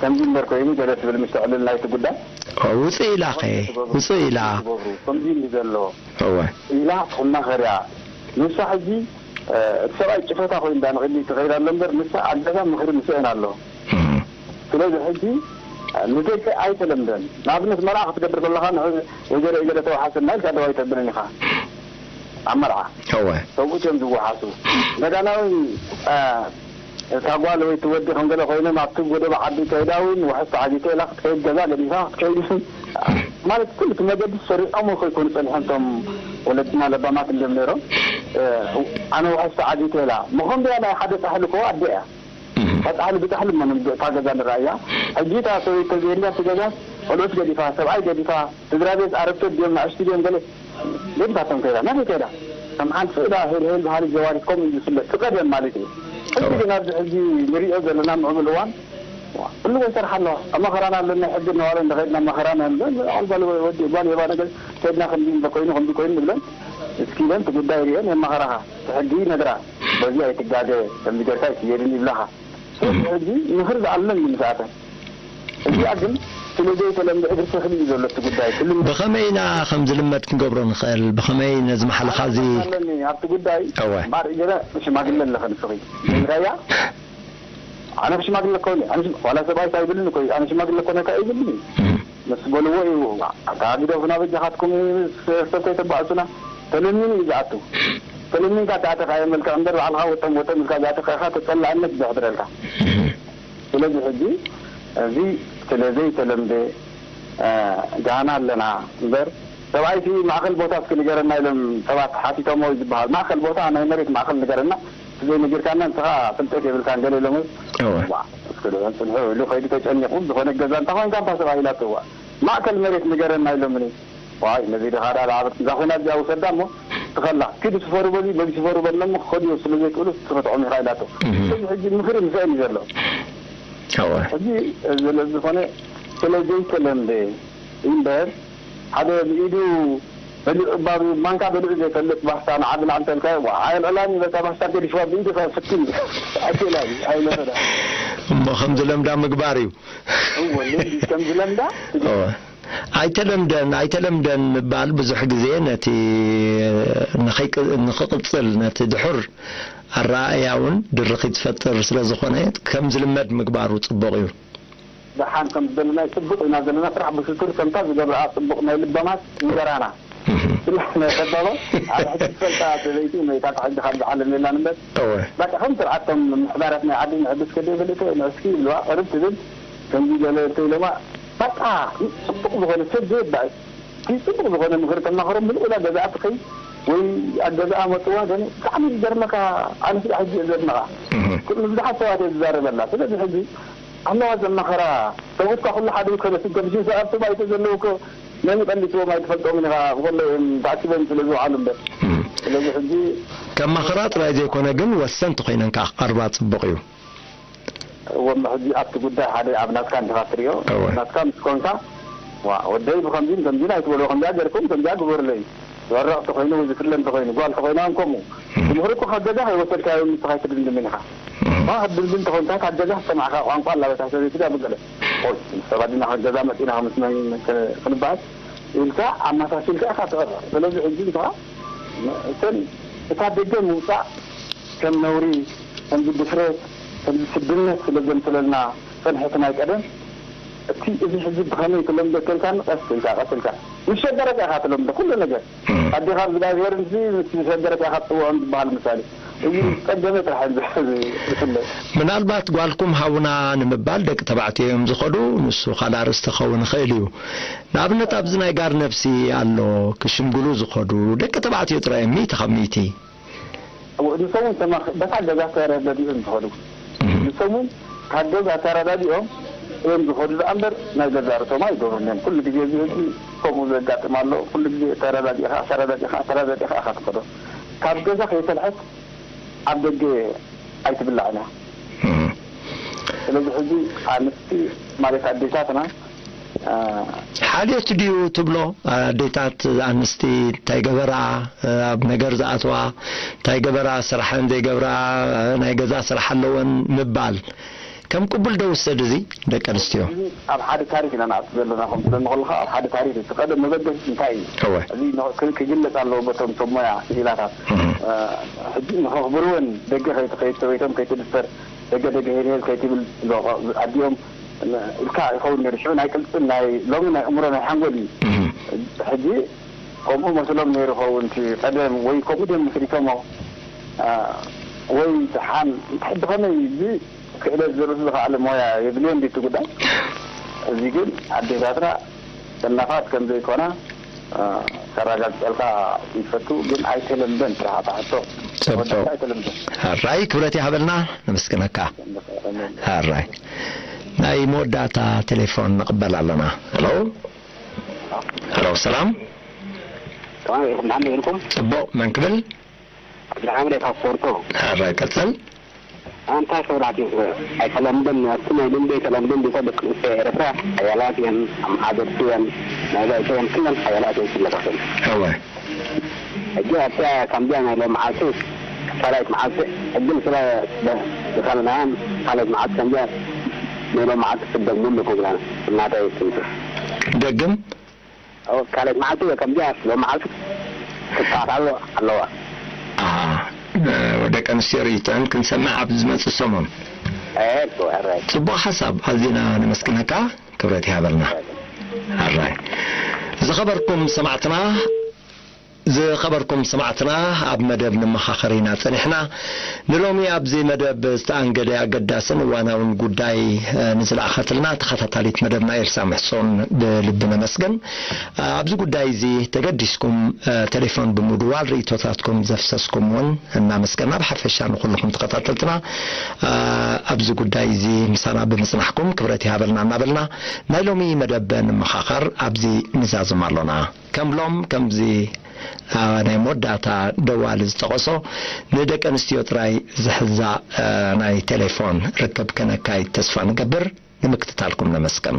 ከምዚ እምበር ኮይኑ ገለ ትብል ምስ ተዕልል ናይቲ ጉዳይ። ኦ፣ ውጽእ ኢላ ኸ? ትገብሩ፣ ውጽእ ኢላ። ትገብሩ፣ ከምዚ እንዲ ዘሎ እወ። ኢላ ተማኸር እያ። ንሳ ሕጂ፣ እ፣ እቲ ሰብኣይ ጭፈታ ኮይኑ እንዳ ንቕድሚት ትኸይድ ኣሎ እምበር፣ ንሳ ኣብ ገዛ ምኽሪ ምስአን ኣሎ። እም። ስለዚ ሕጂ፣ እ፣ ንደቂ ኣይተለምደን። ንኣብነት መርዓ ክትገብር ከለኻ፣ ንሕ-፣ ወይዘሮ ገለ ተወሓሰና ኢልካ ደው ኣይተብልን ኢኻ። ኣብ መርዓ እወ። ሰብኡት እዮም ዝወሓሱ። እንደገና እውን፣ እ፣ እታ ጓል ወይ እቲ ወዲ ከም ገለ ኮይኖም ኣብቲ ጎደቦ ዓዲ ከይዳ እውን ውሕስ ተዓጊተ ኢላ ክትከይድ ገዛ ገዲፋ ክትከይድ ማለት ኩሉ እቲ መገዲ ሰሪዖም ከይኮኑ ጸኒሖም እቶም ወለድና ለባማት እንዲዮም ነይሮም። እ፣ ኣነ ውሕስ ተዓጊተ ኢላ። መኾንብያ ናይ ሓደ ጻሕሊ እኮ ኣደ እያ። እታ ጻሕሊ ብጻሕሊ እሞ እታ ገዛ ንረኣያ። ሕጂ እታ ሰበይቲ ተዘየልያ እቲ ገዛ ቆልዑት ገዲፋ፣ ሰብኣይ ገዲፋ፣ ስድራ ቤት ኣረግቶት ድዮም ንኣሽቱ ድዮም ገለ ገዲፋቶም ከይዳ። ናበይ ከይዳ? ከም ሓንቲ ስእላ ሄል ሄል በሃሊ ጀዋሪት ከምኡ እዩ ዝፍለጥ። እቲ ቀደም ማለት እዩ። ሕጂ ግን ኣብዚ ሕጂ ንሪኦ ዘለና ምዕቡል እዋን ኩሉ ይሰርሓ ኣለዋ። ኣብ መኸራና ኣለና፣ ሕጂ እናዋለ እንዳኸድና መኸራና ኣሎ። ዓልባል ወዲ ጓል የባ ነገር ከድና ከምዚ እምበር ኮይኑ ከምዚ ኮይኑ ንብለን እስኪ ኢለን እቲ ጉዳይ ሪኤን የማኸራኻ። እቲ ሕጊ ይነግራ። በዚ ኣይትጋገ፣ ከምዚ ጌርካ ኣይትየድን ይብላኻ። ስለዚ ሕጂ ምኽሪ ዝኣለን እዩ ምስኣተን። እዚኣ ግን ስለ ዘይተለምደ እግሪ ተኽሊ እዩ ዘሎ እቲ ጉዳይ። ክልል ብኸመይ ኢና ከም ዝልመድ ክንገብሮ ንኽእል? ብኸመይ ነዚ ማሕለኻ እዚ ኣለኒ ኣብቲ ጉዳይ እወ። እምበኣር ገለ ሽማግለ ኣለኸ ንስኺ። ራያ ኣነ ሽማግለ እኮ እየ። ኣነ ሽማ-፣ ዋላ ሰብኣይ ኣይብልን እኮ እዩ። ኣነ ሽማግለ እኮ ነካ ይብልን እዩ። እም። ምስ በልዎ እዩ፣ ኣካባቢ ዶ ክና በጃኻትኩም እዩ፣ ምስ ሰብ ከይተባእሱና፣ ተለሚኑ እዩ ዝኣቱ። ተለሚንካ ተኣተኻዮ መልክዕ እምበር፣ ባዕልኻ ወጠም ወጠም ኢልካ ዝኣተኻ ኢኻ ተጸላእነት ዘሕድረልካ። እም። ስለዚ ሕጂ፣ እዚ ስለ ዘይተለምደ፣ እ፣ ጋና ኣለና እምበር፣ ሰብኣይሲ ማእከል ቦታ እስኪ ንገረና ኢሎም ሰባት ሓቲቶሞ እዩ ዝበሃል። ማእከል ቦታ፣ ናይ መሬት ማእከል ንገረና፣ ዘይነጊርካና ንስኻ ፍልጠት የብልካን ገለ ኢሎምስ፣ እወ። ዋ፣ እስኪ ድሕን ጽንሑ ኢሉ ከይዱ ተጨኒቑ፣ ዝኾነ ገዛ እንተ ኾይንካ እታ ሰብኣይ ኢላቶ፣ ዋ፣ ማእከል መሬት ንገረና ኢሎምኒ። ዋይ፣ ነዚ ድኻ ደኣ ዝዓበት እዛ ኹናት እዚኣ ውሰዳ እሞ ትኸላ። ኪዱ ስፈሩ በሊ፣ በሊ ስፈሩ በለሞ ክኸዱ ስለ ዘይክእሉ ትኸትዖም ኢኻ ኢላቶ። እህ። እዚ ሕጂ ምኽሪ ምስአን እዩ ዘሎ። እወ። ሕጂ እዚ ስለ ዝኾነ ስለ ዘይተለምደ እምበር፣ ሓደ ብኢዱ በሊዑ፣ ባብ-፣ ማንካ በሊዑ ዘይፈልጥ ባስታ ንዓ ብላዕ እንተልካዮ፣ ዋ፣ ኣየልዕላን እዩ፣ በታ ባስታ ገዲፍዋ ብኢዱ ከ ፍትን እዩ። ኣይክእላ እዩ፣ ኣይለመዳ። እሞ ከም ዝለምዳ ምግባር እዩ። እወ፣ ልምዲ ከም ዝለምዳ። እወ። ኣይተለምደን፣ ኣይተለምደን ምባል ብዙሕ ግዜ ነቲ ንኸይቅ-፣ ንኽቕጽል፣ ነቲ ድሑር ኣረኣእያ እውን ድርኺት ዝፈጥር ስለ ዝኾነ፣ ከም ዝልመድ ምግባሩ ጽቡቕ እዩ። ደሓን ከም ዘለና ጽቡቕ ኢና ዘለና፣ ጥራሕ ብስቱር ከምታ ዝገብርኣ ጽቡቕ ናይ ልባማት ንገራና። እህ። ስለ ናይ ቀዳሎ፣ ኣብ ሕጂ ዝፈልጣ ሰበይቲ፣ መይታ ካብ ሕጂ ካብ ዝዓለም የላን እምበር፣ እወ። በቃ ከም ስርዓቶም ምሕዳራት ናይ ዓዲ ንዕብስ ከደ ይፈልጥ፣ ንዕስኪ ይብልዋ፣ ቅርብ ትብል፣ ከምዚ ገለ እንተ ኢሎማ፣ በቃ ጽቡቕ ዝኾነ ሰብ ዘይባእስ፣ እቲ ጽቡቕ ዝኾነ ምኽሪ ተማኽሮም፣ ምልኡላ ገዛኣ ትኸይድ ወይ ኣብ ገዛኣ መጽዋ፣ ግን ብጣዕሚ ዝገርመካ፣ ኣነ ስለ ሕጂ እየ ዘድንቓ። እህ። ንብዙሓት ሰባት እየ ዝዛረበላ። ስለዚ ሕጂ ኣለዋ ዘማኸራ ሰብኡትካ ኩሉ ሓደ እዩ፣ ከለስ ገምሽን ሰብኣብ ሰብኣይቶ ዘለዉ እኮ መን ይቐሊስዎም ኣይትፈልጦምን ኢኻ፣ ብኸሎ እዮም ተኣኪቦም ስለ ዝውዓሉ እምበር። እም። ስለዚ ሕጂ ከማኽራ ጥራይ ዘይኮነ ግን ወሰንቲ ኮይነን ከኣ ክቐርባ ጽቡቕ እዩ። እወ፣ እሞ ሕጂ ኣብቲ ጉዳይ ሓደ ኣብ ናትካ እንዲኻ ትሪኦ፣ እወ። ናትካ ምስ ኮንካ፣ ዋ፣ ወደይ ብኸምዚን ከምዚን ኣይትበልዎ፣ ከምዚኣ ጌርኩም፣ ከምዚኣ ግበሩለይ። ዝዕረቕ ተኾይኑ ወይ ዝፍለ እንተኾይኑ፣ ጓል ተኾይና እውን ከምኡ። እም። ትምህሪ እኮ ካብ ገዛ ከይወሰድካዮ ንስኻ ኣይትድምድምን ኢኻ። እም። ዋ፣ ክትድምድም ተኾይንካ ካብ ገዛ ዝሰማዕካ ቋንቋ ኣላ በታ ሰበይቲ ድኣ ብገለ። ኦይ፣ ሰባት ኢና፣ ገዛ መጺና ምስ መን ክ-፣ ክንበሃል ኢልካ ኣመሳሲልካ ኢኻ ትቕርብ። ስለዚ ሕጂ እንተኻ እተን፣ እታ ደገ ምውጻእ ከም ነውሪ፣ ከምዚ ድፍረት፣ ከምዚ ስድነት ስለ ዘምስለልና ጸንሐ እቲ ናይ ቀደም፣ እቲ እዚ ሕጂ ብኸመይ ትለምዶ ተልካኒ፣ ቀስ ኢልካ፣ ቀስ ኢልካ ምስ ሸገረካ ኢኻ ትለምዶ ኩሉ ነገር። እም። ኣዴኻ እግዚኣብሄር እንሲ ምስ ሸገረካ ኢኻ ትጽውዖም ዝበሃል ምሳሌ። እዚ እም። ዝጸገመ ጥራሕ እዩ ዝፍለ። ምናልባት ጓልኩም ሃቡና ንምባል ደቂ ተባዕትዮ እዮም ዝኸዱ፣ ንሱ ካልእ ኣርእስቲ ክኸውን ይኽእል እዩ። ንኣብነት ኣብዚ ናይ ጋር ነብሲ ኣሎ፣ ክሽምግሉ ዝኸዱ ደቂ ተባዕትዮ ጥራይ እዮም፣ ሚእቲ ካብ ሚእቲ። ንሶም እውን ተማኽ-፣ በታ ገዛ ተረዳዲኦም ዝኸዱ። እም። ንሶም እውን ካብ ገዛ ተረዳዲኦም እዮም ዝኸዱ ደኣ እምበር ናይ ገዛ ርእሶም ኣይገብሩን እዮም። ኩሉ ግዜ እዚ ህዝቢ ከምኡ ዘጋጥም ኣሎ። ኩሉ ግዜ ተረዳዲእኻ፣ ተረዳዲእኻ፣ ተረዳዲእኻ ኢኻ ትኸዶ። ካብ ገዛ ከይፈልሐት ኣብ ደገ ኣይትብላዕን እያ። እም። ስለዚ ሕጂ ኣንስቲ ማለት ኣዴታትና፣ አ፣ ሓልዮት ድዩ ትብሎ? ኣዴታት ኣንስቲ እንታይ ገበራ፣ ኣብ ነገር ዝኣትዋ እንታይ ገበራ፣ ስራሐን ዘይገብራ፣ ናይ ገዛ ስራሕ ኣለወን ምባል ከም ቅቡል ዶ ውሰድ እዚ ደቂ ኣንስትዮ? እዚ ኣብ ሓደ ታሪኽ ኢና ንኣቱ ዘለና፣ ከም ትብለኒ ከለኻ ኣብ ሓደ ታሪኽ እቲ ቀደም መበገሲ እንታይ እዩ? እወ። እዚ ን-፣ ክ-፣ ክግለጽ ኣለዎ በቶም ሰብ ሞያ ክኢላታት። እህ። አ፣ ሕጂ ንኸኽብርወን ደገ ከይት-፣ ከይተወይቶም ከይትድፈር ደገ ደገ ሄልሄል ከይትብል ዶ-፣ ኣዲኦም ን-፣ ኢልካ ይኸውን ነይሩ። ሽዑ ናይ ቅልጽም ናይ ሎሚ ናይ እምሮ ናይ ሓንጎል እዩ። እህ። ሕጂ ከምኡ መስሎም ነይሩ ይኸውን እቲ ቀደም ወይ ከምኡ ድዮም መስሪቶሞ፣ አ፣ ወይ ደሓን እንታይ ብኸመይ እዚ ክእለት ዝርእሱ ዝኸኣለ ሞያ የድልዮ እንዲ እቲ ጉዳይ። እዚ ግን ኣዴታትና ሰናፋት ከም ዘይኮና፣ አ፣ ከረጋግጸልካ ይፈቱ። ግን ኣይተለምደን ስራሕ ኣታ ሕቶ ጽቡቅ። ወዳእካ ኣይተለምደን። ሕራይ ክብረት ይሃበልና፣ ነመስግነካ። ሕራይ ናይ መወዳእታ ቴሌፎን ንቕበል ኣለና። ሄሎ፣ ሄሎ፣ ሰላም። ሰላም ዓለይኩም፣ መሓመድ ኢልኩም? ጽቡቕ፣ መን ክብል? ዓብድልሓመድ ካብ ፖርቶ። ሕራይ ቀጽል። ኣንታ ሰብራቲ ኣይተለምደን፣ ኣብቲ ናይ ልምዲ ኣይተለምደን፣ ዲኮ ደቂ ኣንስትዮ ኤርትራ ሓያላት እየን፣ ኣመሓደርቲ እየን፣ ናይ ባይቶ እየን፣ ኩለን ሓያላት እየን ክብለካተን። እወ። ሕጂ ኣብታ ከምዚኣ ናይ ሎም መዓልቲ ካልኣይት መዓልቲ ሕጂ ስለ ደ-፣ ዝኸልናያን ካልኣይት መዓልቲ ከምዚኣ ናይ ሎም መዓልቲ ክደግሙ ኣለኩም ኢላና እናታይ ትምቱ። ደግም? ኦ፣ ካልኣይት መዓልቲ ከምዚኣ ሎም መዓልቲ ክትከታተሎ ኣለዋ። ኣሃ፣ ደቂ ኣንስትዮ ርእይቶን ክንሰምዕ ኣብ ዝመጽእ ሰሙን። እኮ፣ ሕራይ። ጽቡቕ ሓሳብ፣ ኣዚና ነመስግነካ፣ ክብረት ይሃበልና። ሕራይ። ዝኸበርኩም ሰማዕትና፣ ዝኸበርኩም ሰማዕትና፣ ኣብ መደብ ንመኻኸር ኢና ጸኒሕና። ንሎሚ ኣብዚ መደብ ዝተኣንገደ ኣገዳስን እዋናውን ጉዳይ፣ እ፣ ንዝለኣኸትልና ተኸታታሊት መደብና ኤልሳ ምሕጾን ብልቢ ነመስግን። እ፣ ኣብዚ ጉዳይ እዚ ተገዲስኩም፣ እ፣ ቴሌፎን ብምድዋል ርእይቶታትኩም ዘፍሰስኩም እውን እናመስገና፣ ብሓፈሻ ንኹልኹም ተኸታተልትና፣ እ፣ ኣብዚ ጉዳይ እዚ ምሳና ብምጽናሕኩም ክብረት ይሃበልና እናበልና፣ ናይ ሎሚ መደብ ንመኻኸር ኣብዚ ንዛዝም ኣሎና። ከም ሎም ከምዚ፣ አ፣ ናይ መወዳእታ ደዋሊ ዝጠቐሶ ንደቂ ኣንስትዮ ጥራይ ዝሕዛ፣ አ፣ ናይ ቴሌፎን ርክብ ከነካይድ ተስፋ ንገብር። ንምክትታልኩም ነመስግን።